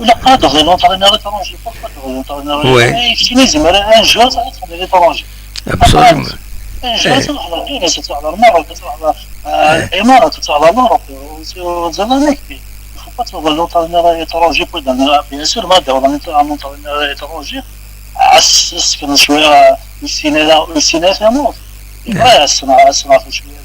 ilaq ad d-tebɣi l'entraîneur étranger, pourquoi tebɣi l'entraîneur étranger? Oui. Kečč yezmer un joueur ad txedmeḍ l'étranger. Absolument. Un joueur ad txedmeḍ Tunis, ad txedmeḍ Maroc, ad txedmeḍ, euh, l'Imarat, ad txedmeḍ l'Europe, c'est, c'est un équipe. Il faut pas tebɣi l'entraîneur étranger pour donner, bien sûr, ma d-tebɣi un entraîneur étranger, As-, as-, kena cwiya, ur yessin ara, ur yessin ara tamurt. Yebɣa ad as-, as-nɛerf cwiya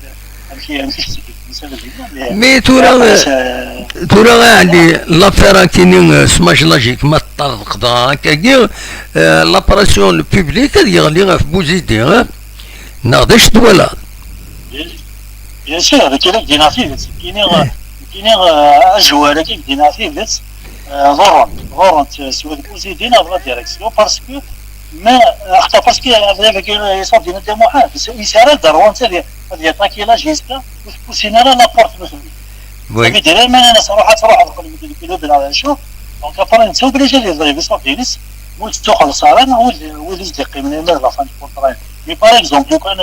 amek, amek i tetteg temsal dinna, mais, mais tura, après, euh, tura, a Ɛli, l'affaire akini, euh, Smaj Logique, ma teṭṭerḍeq dɣa akkagi, euh, la pression, le public, ad yeɣli ɣef Bouzidi, hein? Neɣ d acu twalaḍ? Bien sûr, d kra i k-d-yenna tidet. Nekkini, nekkini, euh, azwar-agi i k-d-yenna tidet, euh, ḍurrent, ḍurrent, euh, s wid Bouzidi neɣ la direction, parce que, mais, euh, axaṭer parce que, euh, avec, euh, Iṣurdiyen At Muḥend, yesɛa ad d-rwant ad y-, ad yaṭaki la jusqu'à, ur tpusin ara la porte n uxemmem. Oui. Ça veut dire, ma nnan-as ruḥ ad truḥeḍ, qleb-d le club neɣ d acu, donc après netta obligé ad yeḍleb Iṣurdiyen-is, ma ur tettuxelleṣ ara, neɣ wid, wid i s-d-yeqqimen arma d la fin du contrat. Mais par exemple, lukan,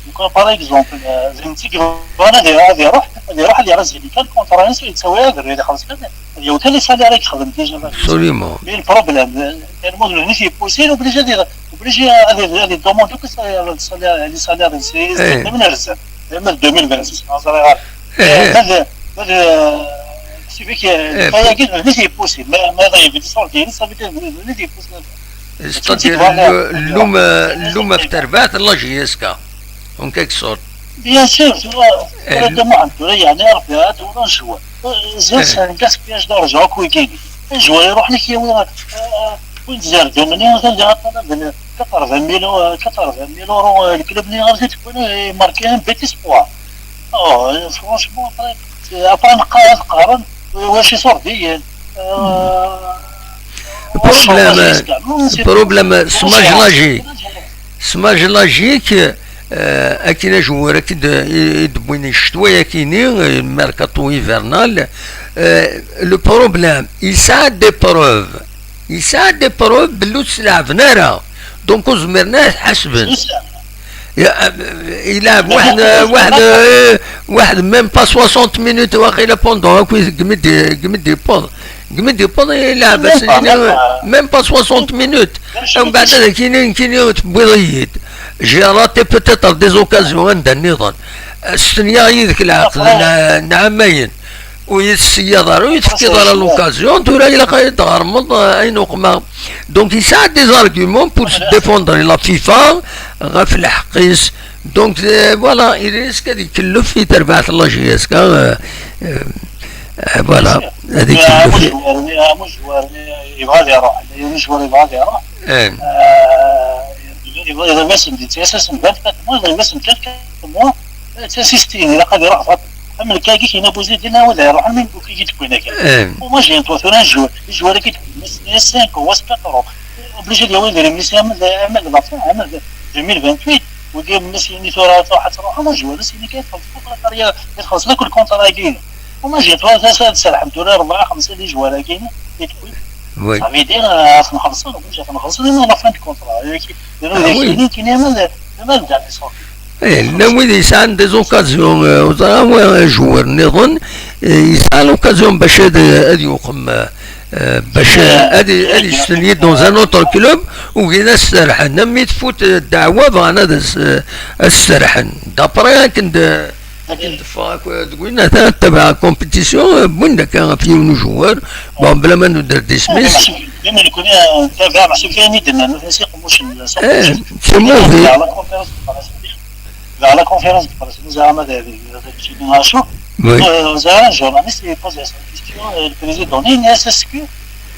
lukan par exemple, euh, d netta i yebɣan ad, ad iruḥ, ad iruḥ ad yerr azal kan contrat-ines, yettawi agerrud, xlaṣ kan, ad yawi kan les salaires i yexdem déjà. Absolument. Mais le problème, euh, tellement de nit i yeppusin, obligé ad, obligé ad, ad, ad yedemande akk les salaires, les salaires-ines, c'est, c'est, eh, même les réserves, même deux mille vingt-six, en général. Eh, eh. Ma d, ma d, c'est vrai que, eh, aya-agi d nit i yeppusin, ma, ma d Iṣurdiyen, ça veut dire d nit i yeppusin. C'est-à-dire, le, l'homme, euh, l'homme after bat, la J S K, en quelque sorte. Bien sûr, tu vois, eh, le demande, tu vois, il y a un air de, de, de jouer. Euh, c'est, eh, un gaspillage d'argent, quoi, qui, un joueur, il y a, euh, euh, une zéro, quatre-vingt mille euros, euh, quatre-vingt mille euros, euh, le club, il y a, il marque un petit espoir. Oh, euh, franchement, après, euh, après, نقارن، نقارن، euh, واش يصير بيا؟ Euh, problème, problème, Smaj Logique. Smaj Logique, euh, akin ajewwir akin d-, i, i d-wwin ccetwa-yakini, euh, mercato hivernal, euh, le problème, il s'est des preuves. Yesɛa des preuves belli ur tt-leɛben ara. Donc ur zmiren ara ad t-ḥasben. Ya, euh, yelɛeb waḥed, euh, waḥed, euh, waḥed même pas soixante minutes, waqila pendant akk deg mi d-, deg mi d-yewweḍ. Deg mi d-yewweḍ yelɛeb ass-nni, même pas soixante minutes. Umbeɛd ad ak-yini, nekkini tewwiḍ-iyi-d. J'ai raté peut-être des occasions anda nniḍen. Stenyaɣ yid-k leɛqed n, n ɛamayen. Ur yi-tessiyaḍ ara, ur yi-tefkiḍ ara l'occasion, tura ilaq ad yi-d-tɣermeḍ, euh, ayen uqmeɣ. Donc, yesɛa des arguments pour se défendre la FIFA ɣef lḥeqq-is. Donc, euh, voilà, il risque ad ikellef i terbaɛt n la J S K, euh, euh, euh, voilà, ad ikellef. Amujwar-nni, amujwar-nni yebɣa ad iruḥ, amujwar yebɣa ad iruḥ. Eh. Euh, Iḍ-asen di ttɛis-asen vingt-quatre mois, iḍ-asen vingt-quatre mois, eh, d tasistin, ilaq ad iruḥ baṭel. Am nekk-agi kina Buzidin, awid iruḥen mi nekk i d-wwin akal. Eh. Au moins, j'ai un tour sur un jour. Joueur qui est cinq ou quatre euros. Obligé de jouer les missiles, deux mille vingt-huit. Ou bien, mais si il sera trois, trois, moi, je vois, c'est une équipe, il faut que la carrière, il faut que le contrat est gagné. Au moins, j'ai trois, ça, ça, ça, الحمد لله, أربعة، خمسة, les joueurs, là, gagné. Et puis, oui. Ça veut dire, euh, à son خمسة, oui, j'ai son خمسة, mais à la fin du contrat. Et puis, il y a des qui, qui n'aiment le, le même dernier sort. Eh, llan wid yesɛan des occasions, eh, ur ẓriɣ anwa joueur nniḍen, eh, yesɛa l'occasion bac ad, ad yuqem, eh, bac, eh, ad, ad yesteni dans un autre club, ugin ad s-serḥen. Am mi tfut, eh, ddeɛwa, bɣan ad s-, ad s-serḥen. D'après akken d-, akken d-ffɣeɣ akk, eh, deg win, ata tabaɛ compétition, eh, wwin-d akka ɣef yiwen ujewwer, bon, bla ma nuder d isem-is. Même le connaît, euh, Tabac, parce que Yannick Denan, c'est comme moi, je ne sais pas. Eh, c'est mauvais. Vers la conférence de presse, vers la conférence de presse, nous avons des, des, des, des, des, des, oui. Euh, nous avons un journaliste qui pose la question, euh, le président, il dit, est-ce que,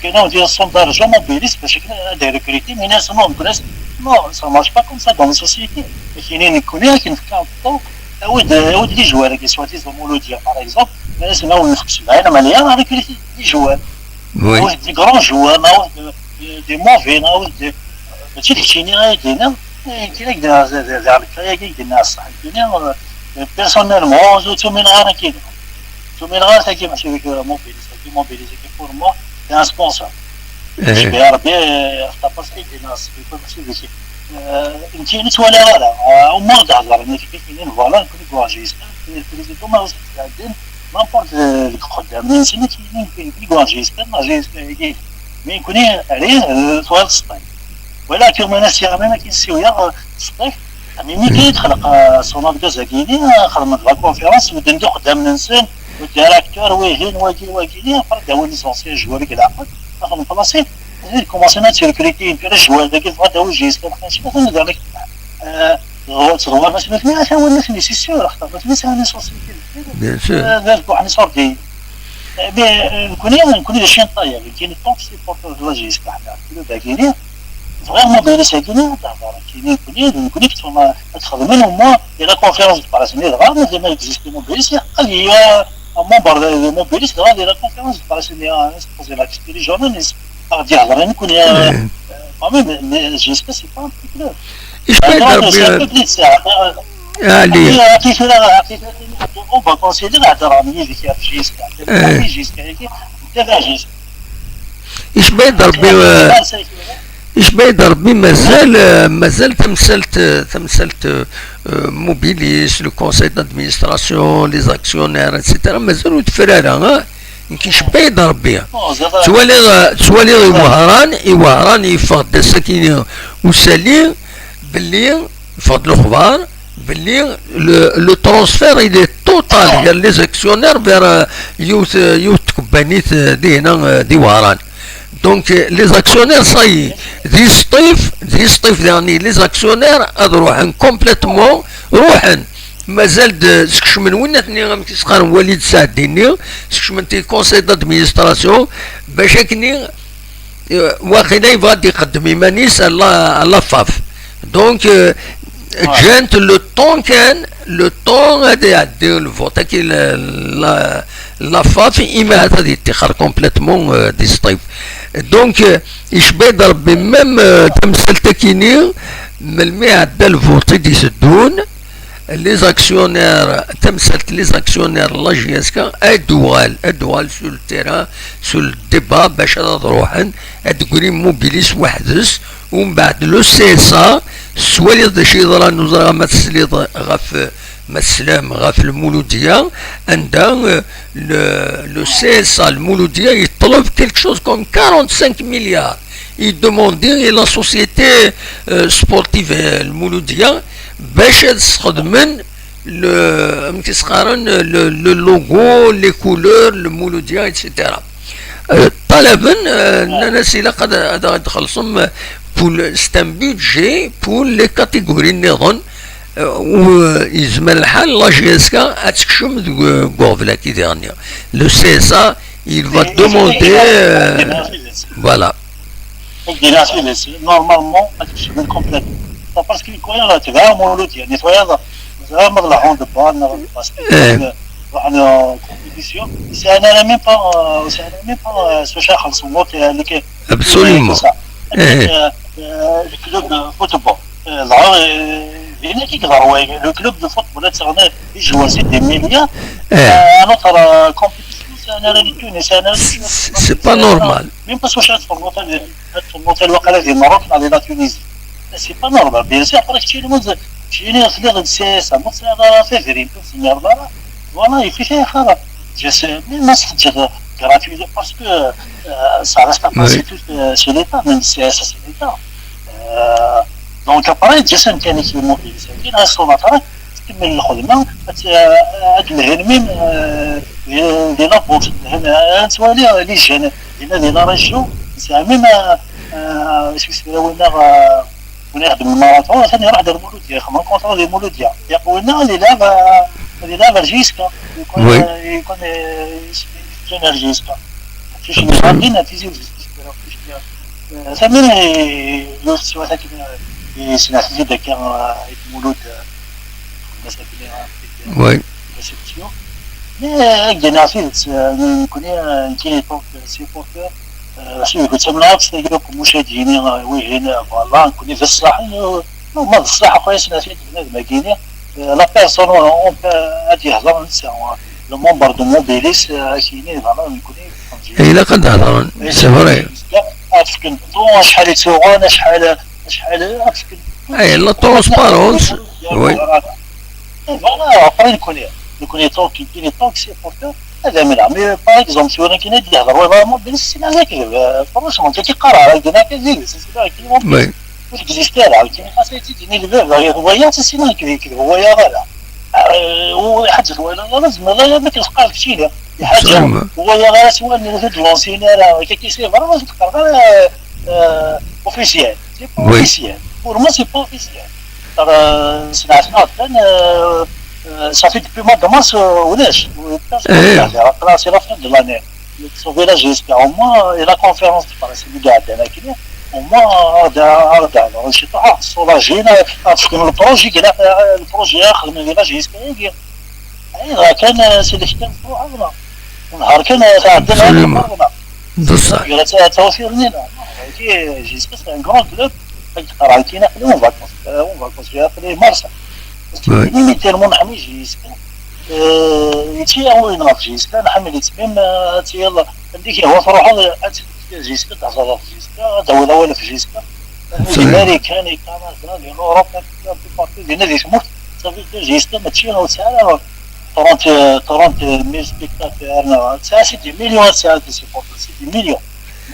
que nous, on dit, ensemble d'argent, on mobilise, parce que, euh, des recrutés, mais là, seulement, on presse. Non, ça marche pas comme ça dans la société. Et qu'il y a une économie qui nous fait un temps, euh, oui, de, oui, de jouer avec les soi-disant Mouloudia, par exemple, mais là, c'est là où on se fait, là, on a avec les, les joueurs. Oui. Des grands joueurs, des, des mauvais, des, ماشي d keččini ara d-iniɣ, eh, kra i d-, d, d, d, d, kra-agi i d-yenna ṣṣeḥ nekkini, eh, personnellement, ur ttumineɣ ara nekkini. Ur ttumineɣ ara tagi, mačči d mobiliste, tagi mobiliste, tagi pour moi, c'est un sponsor. Eh. Cbi Rebbi, eh, xtaṭer s i d-yenna ṣṣeḥ, mačči d kečči. Eh, nekkini ur ttwaliɣ ara, eh, au moins d-hedren, nekkini, voilà, nekkini deg J S K, le président ma ur s-d-sɛeddin, n'importe, eh, deg uxeddam, nekkini, nekkini deg J S K, neɣ J S K-agi. Mais nekkini, allez, eh, twalaḍ ṣṣeḥ. Wala, actuellement, si ɣer akken ssiwleɣ, eh, ṣṣeḥ, mais mi kan txelq, eh, Sonadgaz-agi-ni, eh, xedmen la conférence, medden d ixeddamen-nsen, le directeur, wihin, wagi, wagi-ni, après d-awin les anciens joueurs deg leɛqel, ad remplacer, ils commencent à recruter, puis les joueurs-agi, tebɣa d-tawi J S K, eh, tɣur-, tɣur-, ma tella, ata wanna-ten, c'est sûr, axaṭer nutni sɛan les anciens. Bien sûr. Eh, d, d, d, d, Mais, euh, nekkni, nekkni d acu n ṭṭayab, nekkni tant que supporter de la J S K, ḥna, club-agi-ni, bɣiɣ mobiliste-agi-ni ad tehder, nekkni, nekkni, nekkni, ad xedmen au moins di la conférence de presse-nni, dɣa, mazal ma existe mobiliste, ad yili, euh, un membre de, de mobiliste, dɣa di la conférence de presse-nni, euh, ad s-poser la question, les journalistes, ad ɣ-d-yehder, nekkni, euh, euh, quand même, mais J S K, c'est pas un petit club. Icba-yi-d Rebbi. Aql-i tura, aql-i tura, on va considérer, heddreɣ yid-k ɣef J S K. Icba-yi-d Rebbi, eh, icba-yi-d Rebbi, mazal, eh, mazal tamsalt, eh, tamsalt, eh, mobiliste, le conseil d'administration, les actionnaires, et cetera. Mazal ur tefri ara, eh? Nekk icba-yi-d Rebbi. Ttwaliɣ, eh, ttwaliɣ i Wehran, i Wehran yeffeɣ-d ass-agi usali, belli yeffeɣ-d lexbar belli le, le transfert, il est total, ah, gar les actionnaires vers, euh, yiwet, euh, yiwet tkebbanit, euh, dihna, euh, di Wehran. Donc, euh, les actionnaires, ça y est, di Sṭif, di Sṭif daɣen, les actionnaires ad ruḥen complètement, ruḥen. Mazal-d, euh, skecmen winnat-nni, amek i s-qqaren, Walid Saɛdi-nni, skecmen-t i conseil d'administration, bac akken i, euh, waqila yebɣa ad iqeddem iman-is à la, à la faf. Donc, euh, ǧǧan-t le temps kan, le temps ad iɛeddi lvot-agi, la, la, la faf, imi ahat ad yettixer complètement, euh, di Sṭif. Donc, euh, icba-yi-d Rebbi, même, euh, tamsalt-agi-ni, melmi iɛedda lvot i d-iteddun, les actionnaires, tamsalt les actionnaires, la J S K, ad d-tuɣal, ad d-tuɣal sur le terrain, sur le débat, bac ad ruḥen, ad d-grin mobiliste weḥd-s, umbeɛd le C S A, tettwaliḍ d acu yeḍran, ur ẓriɣ ma tesliḍ ɣef, ma teslam ɣef Lmuludiya, anda, euh, le, le C S A, Lmuludiya, yeṭleb quelque chose comme quarante-cinq milliards. Il demande à la société, euh, sportive, euh, Lmuludiya, bac ad sxedmen le, amek i s-qqaren, le, le logo, les couleurs, Lmuludiya, et cetera. Euh, ṭalaben, euh, nnan-as ilaq ad, ad aɣ-d-txellṣem, euh, pour le, c'est un budget pour les catégories nniḍen, euh, u, euh, yezmer lḥal la J S K ad tekcem deg, euh, deg uɣbel-agi diɣenni. Le C S A, il va demander, euh, voilà. Normalement, ad tekcem complètement. Parce que quoi, là, tu vas au Mouloud, il y a nettoyage, tu vas mettre la honte de bois, le plastique, eh, euh, la compétition. C'est un élément pas, c'est un élément pas, euh, ce cher, le mot, euh, le que- Absolument. C'est ça. Eh. Euh, euh, le club de football. Euh, là, euh, il y a qui va, ouais, le club de football, là, ça, on est, il joue aussi des milliards. Eh. Euh, à notre, euh, compétition, c'est un élément, c'est un élément. C'est, c'est pas normal. Même pas ce cher, c'est pas normal. هاد الموضوع الوقيلا ديال المغرب مع la Tunisie. C'est pas normal. Bien sûr, après, كاين الموز-، كاين يصلي غير السياسة، مو سياسة راه فيفري، مو سياسة راه. Voilà, il fait ça, خلاص. Je sais, mais ما صدق gratuit parce que, euh, ça reste un institut, euh, chez l'État, même si c'est l'État. Euh, donc après, je sais كان كي موبيليزي، كاين غير السلطة، تكمل الخدمة، هاد، هاد الهنمين، آه، ديال، ديال لابوكس، الهن-، آه، نتوالي لي جين، ديال، ديال لا ريجيون، زعما ما، آه، شو اسمه، وين، آه، وين يخدم الماراثون، ثاني راح دار مولوديا، خدم كونترا ديال مولوديا، يقولنا لي لا، آه، لي لا فيرجيسكا، يكون، Oui. آه، يكون، آه، يكون فيرجيسكا. شي، شي Absolument. غادي نتيجي، آه، ثاني، آه، يوسف سواتك، آه، يسمع سيدي داك، آه، مولود، آه، الناس هذه اللي راه في Oui. الريسبسيون. مي هكذا عرفتي، نكون نكي ليبوك سيبورتور، آه، شنو يقول، تما نعرف سيدي مشاهديني، آه، وي هنا، فوالا، نكون في الصح، آه، ما في الصح، خويا، سمعتي بنادم كيني، آه، لا بيرسون، اون، آه، غادي يهضر نسى، لو مومبر دو موبيليس، آه، كيني، فوالا، نكون إلا كنت تهضر، c'est vrai. شحال يتسوغون، شحال، شحال، اي، لا ترونسبارونس. وي. فوالا، ابخي نكون، نكون يطوك، يمكن يطوك سي بورتو. هذا من عمي، باغ اكزومبل، سي ولكن يدي يهضر، وي، فريمون، بلي السينما كيف، فرونسمون، انت كيقرا على دينا كيزيد، سي فري كي مونتي. وي. وتكزيستي على، كاين خاصها تجيني الباب، هو يا السينما كيف، كيف هو يا غير. آه، وحاجة، ولا لازم، لا، لا، ما كنفقعش كثير. حاجة، هو يا غير سوى من هاد لونسيني، راه كي، كي سي فريمون، تقرا غير، آه، اوفيسيال. سي با Oui. اوفيسيال. بور موا، سي با اوفيسيال. راه سمعت نوع ثاني، آه، آه، صافي دوبي موا دو مارس، آه، ولاش. إيه. راه سي لا فان دو لاني. صافي لا جيسكا، او موا، اي لا كونفيرونس دو بريس اللي قاعد هنا كاين. او موا، هذا، هذا، هذا، شي طاح، سولاجينا، تفكر البروجي، كاع البروجي اخر من لا جيسكا، اي، راه كان سي اللي كان بروح هنا. نهار كان تعدى Absolument. هنا. بصح. يلا، تا-، توفير لينا. هادي جيسكا سي ان كرون كلوب. راه كاين حنا اون فاكونس، اون فاكونس فيها في مارس. Oui. مي تيرمون حمي جيسكا. آه، يتي اون ناف جيسكا، نحمل يتميم، آه، تي يلا. عندك هو تروح، آه، جيسكا، تهضر في جيسكا، دولة ولا في جيسكا. صحيح. الأمريكان، الكندا، الأوروبا، بارتو، دينا دي تموت. صافي، جيسكا ماشي غير ساعة، ترونت، ترونت ميل سبيكتاتور، ساعة سي دي مليون، ساعة دي سيبورتر، سي دي مليون.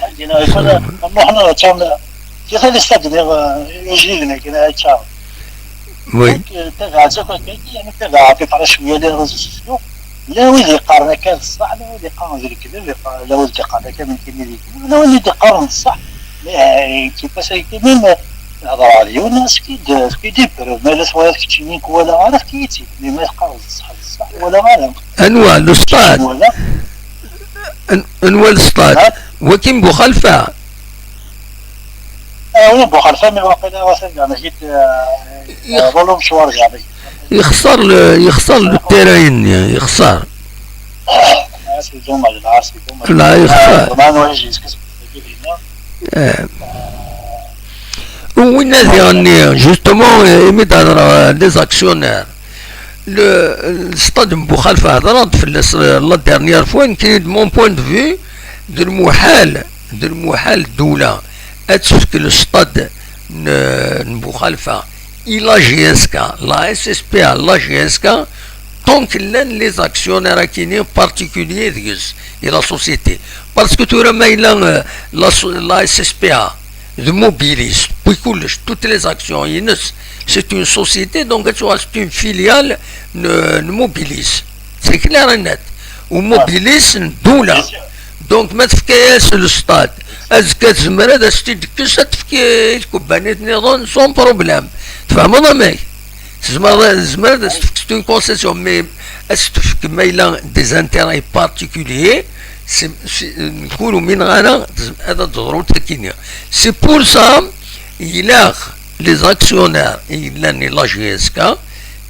عندنا، صحيح. أما حنا، تان، كيف هذا الاستاد اللي، آه، يجي لنا، كنا هاي تشارج. Oui. دونك، آه، تابع زعما كاين، يعني، تابع في برا شوية لي ريزو سوسيو. لا وين يقارن كان الصح، لا وين يقارن ذيك الكذب، لا وين يقارن كان من كيمي ذيك، لا وين يقارن الصح. مي، آه، كي باس هيك ميم، هضر على اليوم، سكيد، سكيد يبرو، ما لا سوايا كتشينيك ولا عارف كيتي، مي ما يقارن الصح، الصح ولا عارف. أنواع لوستاد. ولا. أن-، أنواع لوستاد. ها؟ وكاين بوخالفة. آه، وين بوخالفة، مي واقيلا وصل، يعني، جيت، آه، يخ-، آه، ولو مشوار، يعني. يخسر ل-، يخسر للتيران، يخسر. آه، سي دوماج، آه، سي دوماج. لا، يخسر. آه، زمان ولا جيت كسبت هنا. آه. وين هذه راني، جوستومون، إيمي تهضر، آه، لي زاكسيونير. لو، الستاد مبوخالفة هضرات فلاس لا ديرنيير فوا، يمكن، دو مون بوين دو فيو، دو المحال، دو المحال الدولة أتفك الستاد ن-، مبوخالفة إي لا جي إس كا، لا إس إس بي إ، لا جي إس كا، طونك لان لي زاكسيونير كاينين بارتيكوليي ديس، إي لا سوسيتي. باسكو تورا ما إلا، آه، لا سو-، لا إس إس بي إ، دو موبيليس، بوي كلش، توت لي زاكسيون ينس، سي اون سوسيتي، دونك تسوى سي اون فيليال ن-، نموبيليس. سي كلير نت. وموبيليس ندولة. دونك ما تفكاياس للستاد. ازكا تزمر هذا ستي دكس تفكي الكوبانيت نيضون سون بروبليم. تفهمون امي؟ تزمر، تزمر هذا ستفك ستون كونسيسيون، مي استفك ما إلا دي زانتيري بارتيكوليي، سي، سي، نقولوا من غانا، هذا ضروري تكينيا. سي بور سا، إلا les actionnaires i yellan i la J S K,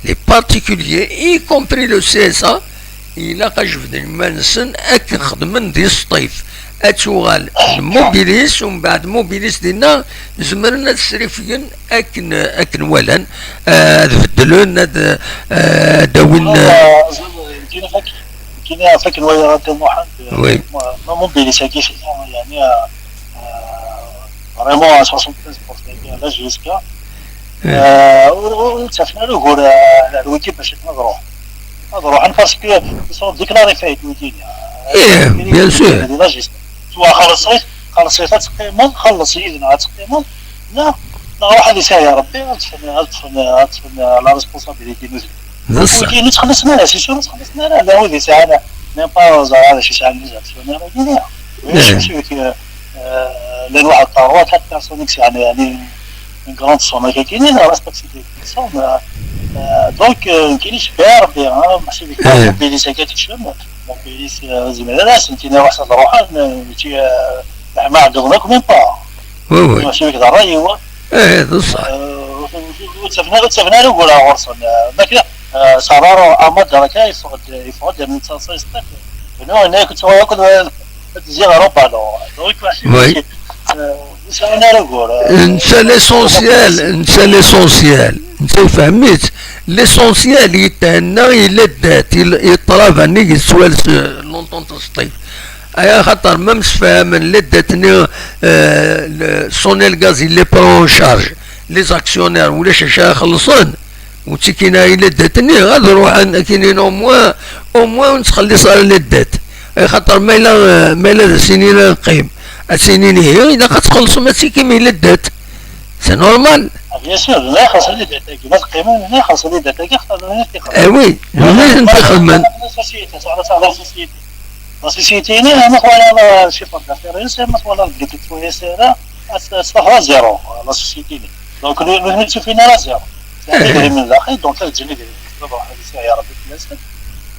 les particuliers, y compris le C S A, ilaq ad jebden iman-nsen akken xedmen di Sṭif. Ad tuɣal Mobilis, umbeɛd Mobilis dinna zemren ad srifgen akken, akken walan, eh, ad beddlen, ad, eh, ad awin, eh, Nekkini ɣef akken walaɣ a Dda Muḥend, oui, ma, ma Mobilis-agi, yeɛni, euh, vraiment à soixante-quinze pour cent la J S K. Euh, ur, ur, ur ttafen ara ugur, euh, ar wigi bac akken ad ruḥen. Ad ruḥen parce que ils sont déclarés faillite wigi-nni. Eh, bien sûr. La J S K. Tura xelleṣ-it, xelleṣ-it ad teqqimeḍ, xelleṣ yid-neɣ ad teqqimeḍ. Neɣ, neɣ ruḥ ad isɛi Rebbi, ad ṭṭfen, ad ṭṭfen, ad ṭṭfen la responsabilité n udem. D ṣṣeḥ. Wigi ttxelliṣen ara, c'est sûr ttxelliṣen ara, llan wid yesɛan, même pas ẓer ara acu yesɛan les actionnaires-agi. Oui, je suis sûr que, euh, llan waḥed trois, quatre personnes i yesɛan, yeɛni, une grande somme, kagini, la respect c'est des sommes, euh, euh, donc, euh, nekkini cebbiɣ Rebbi, hein, meḥsub Mobilis-agi tekcem, Mobilis, euh, zemren ad asen-tini ruḥ ad ruḥen, euh, mačči, euh, leḥma ɛeddɣen akk, même pas. Oui, oui. Meḥsub d ṛṛay-iw. Eh, d ṣṣeḥ. Ur ttafen ara, ur ttafen ara ugur-a ɣur-sen. Makken, eh, ṣara Amadar akka yeffeɣ-d, yeffeɣ-d am netta ṣayesṭif. Bnu yenna-yak ttwayeɣ akked ad tezzi ɣer ubalu. Donc, mačči, ur sɛin ara ugur. Netta l'essentiel, netta l'essentiel. Netta yefhem-itt. L'essentiel yethenna, yella ddat, yeṭṭrab nnig yettwales l'entente Sṭif. Ay axaṭer ma msefhamen, la ddat-nni, euh, le, Sonelgaz il les prend en charge, les actionnaires ulac acu ara xellṣen, ur ttikin ara i la ddat-nni, ad ruḥen ad k-inin au moins, au moins ur nettxelliṣ ara la ddat. Ay axaṭer ma yella, euh, ma yella d as-inin ad neqqim, ad s-inin ihi ilaq ad txellṣem ad ttikim i la ddat. C'est normal. Ah, bien sûr, la ixelṣ la ddat-agi, ma teqqimen, la ixelṣ la ddat-agi, xaṭer d nutni i t-ixedmen. Eh oui, d nutni i tent-ixedmen. La société, la société. La société-nni, ma twalaḍ chiffre d'affaires-ines, ma twalaḍ belli tettwayas ara, ad, ad tafeḍ à zéro, la société-nni. Donc, nutni ur ttufin ara à zéro. Idrimen daxel, donc ad ǧǧen idrimen. Baba, ad yesɛi Rebbi fell-asen.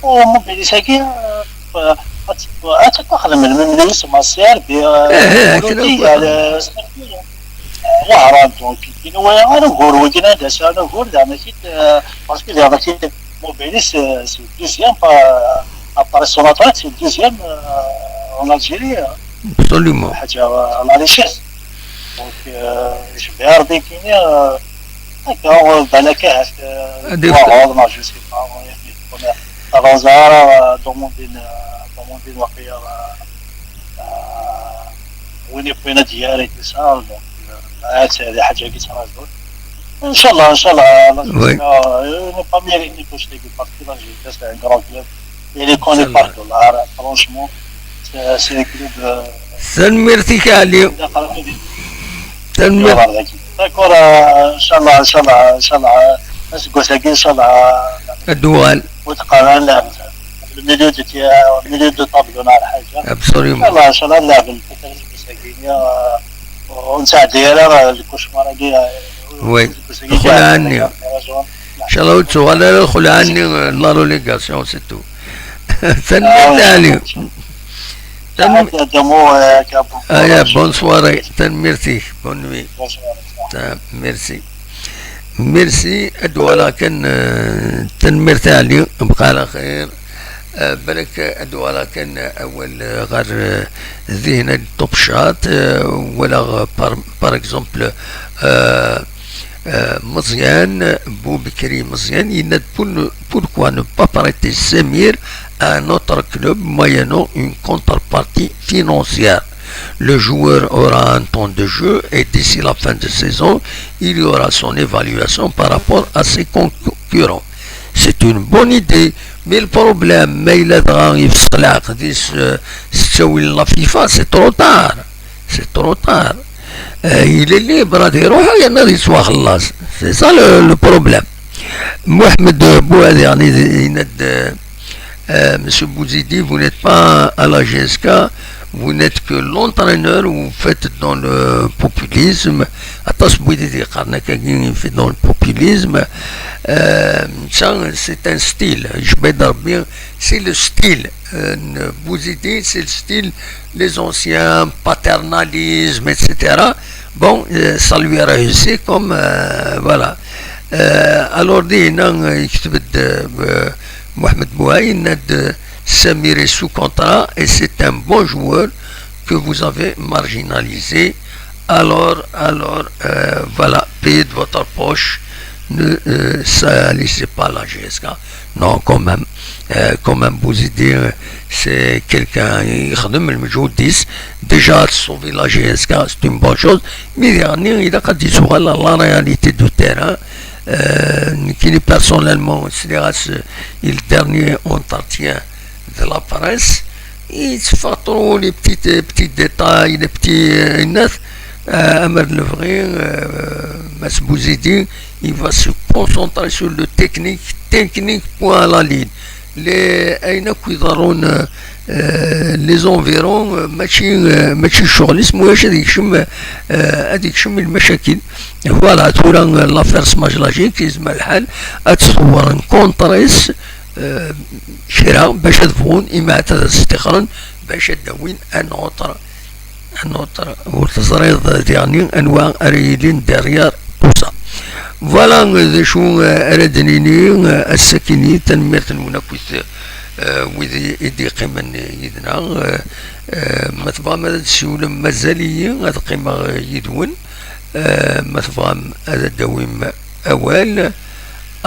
U Mobilis-agi, euh, ad, ad txedmem, même les sommes à servir, euh, Eh, eh, akken akk. Wehran, donc, il y a un gour, oui, il y a un gour, il y a un gour, il y a un gour, parce que il y a un gour, Mobilis, euh, c'est le deuxième, par, après Sonatrach, c'est le deuxième, euh, en Algérie, euh, Absolument. حاجة à la richesse. Donc, euh, je vais arrêter, euh, d'accord, euh, بالك, euh, Des trois ordres, je sais pas, euh, avant ça, euh, demander, euh, demander, euh, euh, وين يبقينا ديار اتصال، donc, euh, هاد الحاجة كي تراجعوا. ان شاء الله، ان شاء الله. Oui. Euh, ne pas mériter que je te dis parce que là, je reste un grand club. Il est connu partout, là, franchement. C'est, c'est un club, euh, Tanemmirt-ik a Ali. Tanemmirt. D'accord, euh, ان شاء الله، ان شاء الله، ان شاء الله. Aseggas-agi, ان شاء الله. Ad d-uɣal. وتقارن لعب. Le milieu de, le milieu de tableau, ولا حاجة. Absolument. ان شاء الله، ان شاء الله نلعب الكوتاري الكوساكينيا. ونساعد ديالها الكوشمار هذه. Oui. Xulɛen-nni. Inchallah ur tuɣal ara lxulɛa-nni, la relégation, c'est tout. Tanemmirt a Ali. Tanem- Damo, euh, Aya, bonne soirée. Tanemmirt-ik. Bonne nuit. Ta- Merci. Merci. Ad uɣaleɣ kan, euh, tanemmirt a Ali. Bqa ɛla xir. Euh, balak ad uɣaleɣ kan awal, euh, ɣer, euh, dihin ad Top Shot, euh, walaɣ, euh, par, par exemple, euh, euh, Meẓyan, Bubekri Meẓyan, yenna-d pour ne, pourquoi ne pas prêter Samir à un autre club moyennant une contrepartie financière. Le joueur aura un temps de jeu et d'ici la fin de saison, il y aura son évaluation par rapport à ses concurrents. C'est une bonne idée, mais le problème, ma yella dɣa yefsex leɛqed-is, euh, s ttawil n la FIFA, c'est trop tard. C'est trop tard. Euh, il est libre, ad iruḥ yerna ad yettwaxellas. C'est ça le, le problème. Mohamed Bouhadérni, il, il, euh, Monsieur Bouzidi, vous n'êtes pas à la J S K, vous n'êtes que l'entraîneur, vous faites dans le populisme. Aṭas n wid i d-yeqqaren akkagi, il fait dans le populisme. Euh, ça, c'est un style. Je vais dire bien, c'est le style. Euh, Bouzidi, c'est le style, les anciens, paternalisme, et cetera. Bon, euh, ça lui a réussi comme, euh, voilà. Euh, alors, dinna, euh, يكتب-d, euh, Mohamed Bouaï, yenna-d, euh, Samir est sous contrat et c'est un bon joueur que vous avez marginalisé. Alors, alors, euh, voilà, payez de votre poche, ne, euh, salissez pas la G S K. Non, quand même, euh, quand même, Bouzidi, euh, c'est quelqu'un, il يخدم المجهود ديس. Déjà, sauver la G S K, c'est une bonne chose. Mais dernier, il a dit sur la, la réalité du terrain. Euh, qui personnellement, c'est le dernier entretien de la presse. Il se fait trop les petits, euh, petits détails, les petits, euh, net. Euh, Ahmed Levry, euh, Mas Bouzidi, il va se concentrer sur le technique, technique, point à la ligne. Les, أين كيضرون, euh, les environs, euh, ماشي, euh, ماشي الشغل اسمه واش هذيك شم, euh, هذيك شم المشاكل. Voilà, tura, euh, l'affaire سماج لاجيك يزمى الحال. أتصور كونتريس, euh, كرا باش تفون إما تستخرن باش تدوين un autre, un autre, ur teẓriḍ يعني أنواع أريلين derrière tout ça. Voilà, euh, d acu, euh, ara d-nini, euh, ass-akini, tanemmirt-nwen akkit, euh, wid i, i d-yeqqimen yid-neɣ. Euh, euh, ma tebɣam ad d-tsiwlem, mazal-iyi ad qqimeɣ yid-wen. Euh, ma tebɣam ad d-tawim awal,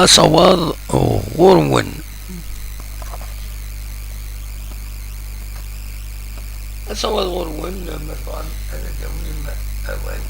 asawaḍ ɣur-wen. Asawaḍ ɣur-wen, ma tebɣam ad d-tawim awal.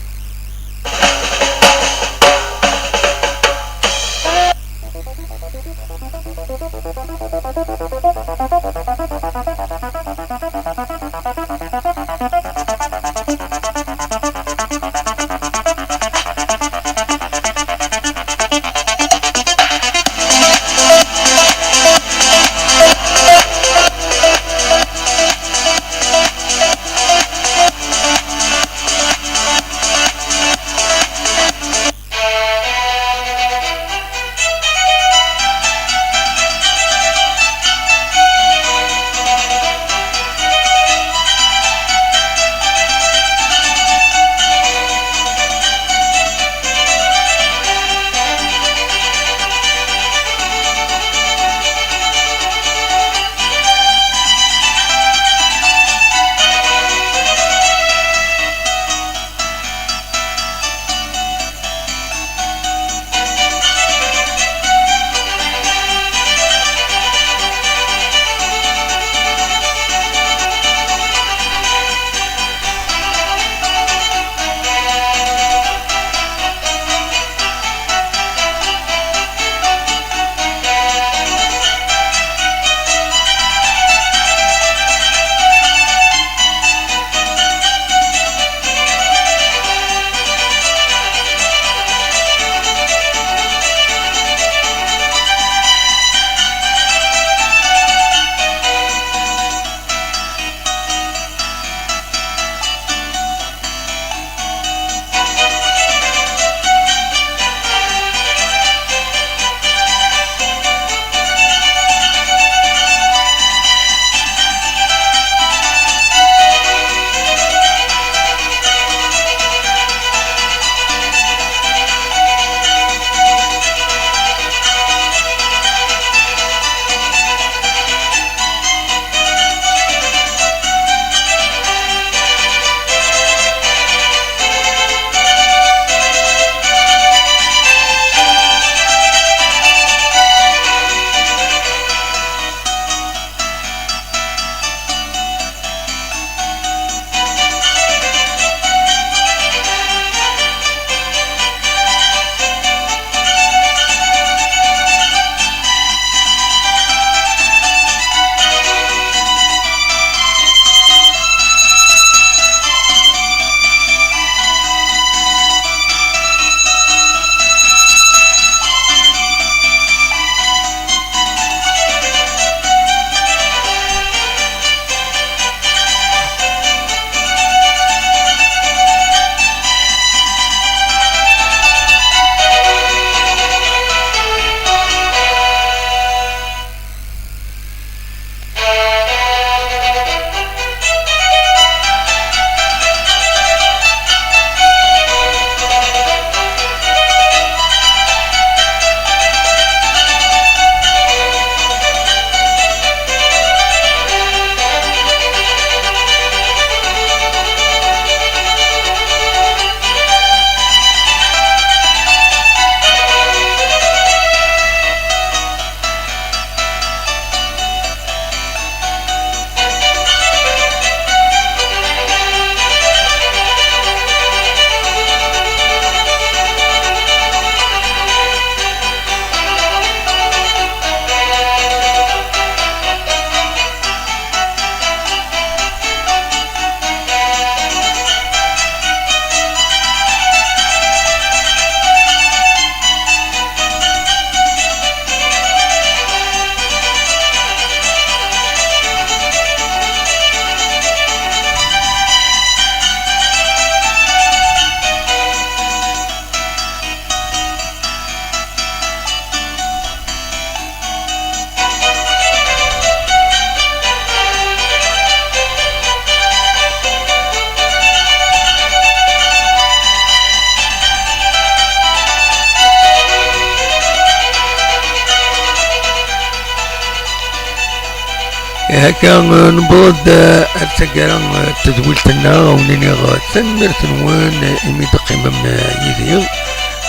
Akka, eh, newweḍ-d, eh, ar taggara, eh, n tedwilt-nneɣ, a wen-iniɣ, eh, tanemmirt-nwen, eh, imi d-teqqimem, eh, yid-i.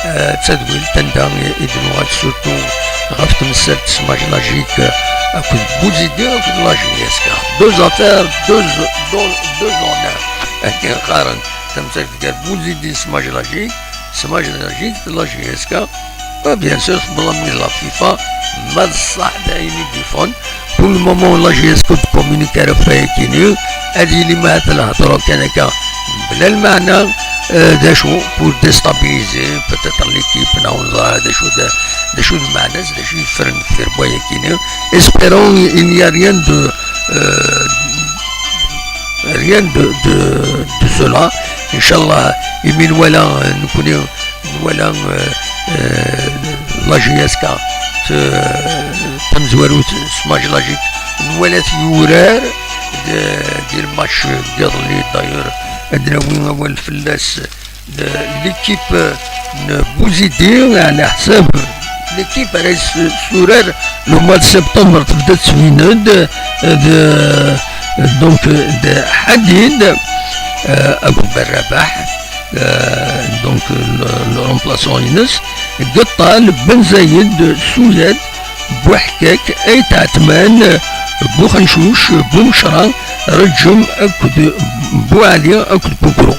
Eh, d tadwilt anda i, i d-nuɣal surtout ɣef temsalt Smaj Lagique, eh, akked Bouzidi akked la J S K. Deux affaires, deux, deux, deux honneurs. Akken qqaren, tamsalt gar Bouzidi d Smaj Lagique, Smaj Lagique d la J S K. Eh, bien sûr, tebḍa-m la FIFA, ma d ṣṣeḥ d ayen i d-iffɣen. Pour le moment, la J S K ur d-communique ara ɣef wayagi-nni. Ad yili ma ahat lhedra kan akka, mebla lmeɛna, eh, d acu, pour déstabiliser peut-être l'équipe, neɣ ur neẓri d acu d, d acu d lmeɛna-s, d acu yeffren deffir wayagi-nni. Espérons il n'y a rien de, euh, rien de, de, de cela. Inchallah, imi nwala, eh, nekni, nwala, eh, eh, la J S K, t-, tamezwarut Smaj Lagique, nwala-t yurar d, di lmatch n yiḍelli, d'ailleurs, ad d-nawi awal fell-as, de l'équipe n Bouzidi, ɛla ḥsab l'équipe ara s-, turar le mois de septembre, tebda tettwin-d, de, donc, de Hadid, euh, Abou Berrabah, euh, donc, le, le remplaçant-ines, Gettal, Ben Zayed, Souyad, Bouhkek, Ait Atman, Bouhanchouch, Boumchra, Redjem, akked Bouali, akked Bougrou.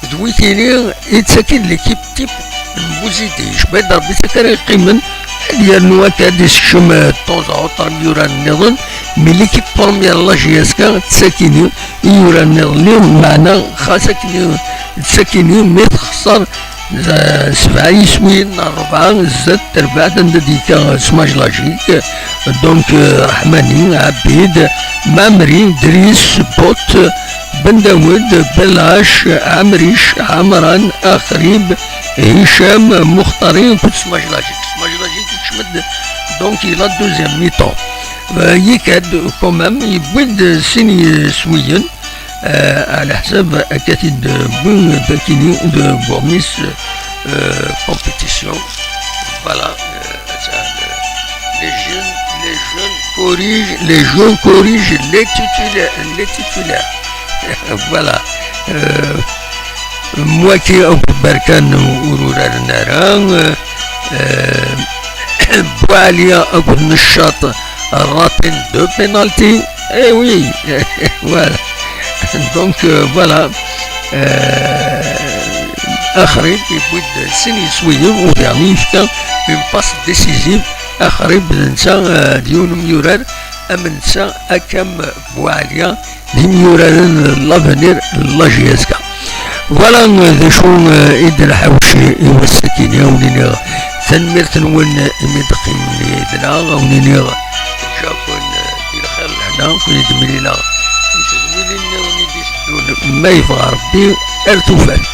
D witini i d-tettakin l'équipe type n Bouzidi. Jmaɛd Rebbi, d takara yeqqimen, ad yernu akka ad isekcem, euh, de temps à autre imyurar nniḍen, mais l'équipe première n la J S K d takini i yuran nniḍen-nni, meɛna xas akken d takini mi texṣer, euh, sebɛa yiswiyen neɣ rebɛa zdat terbaɛt anda d-yekka Smaj Lagique, donc, euh, Rahmani, Abid, Mamri, Dris, Bot, Ben Daoud, Belac, Amric, Amran, Axrib, Hicham, Muxtari, akked Smaj Lagique. Smaj Lagique yekcem-d, donc, i la deuxième mi-temps. Euh, yekka-d quand même, yewwi-d sin yiswiyen, euh, ɛla ḥsab akka t-id-wwi bakini de Gourmis, euh, compétition. Voilà, euh, ça, euh, les jeunes, les jeunes corrigent, les jeunes corrigent les titulaires, les titulaires. Voilà. Euh, Mouaki akked Berkan ur uraren ara. Euh, Boualia akked Neccaṭ ratin deux pénaltys. Eh oui, voilà. Donc, euh, voilà. Euh, Axrib yewwi-d sin yiswiyen, u daɣen yefka une passe décisive. Axrib d netta, euh, d yiwen umyurar am netta akka am Boualia, d imyuraren n l'avenir n la J S K. Voilà, euh, d acu, euh, i d-nḥawec i wass-agi-nni, a wen-iniɣ tanemmirt-nwen imi d-teqqimen yid-neɣ, a wen-iniɣ ǧǧaken, euh, di lxir lehna, ken-id-mlileɣ di tedwilin nniḍen i d-iteddun, ma yebɣa Rebbi, ar tufat.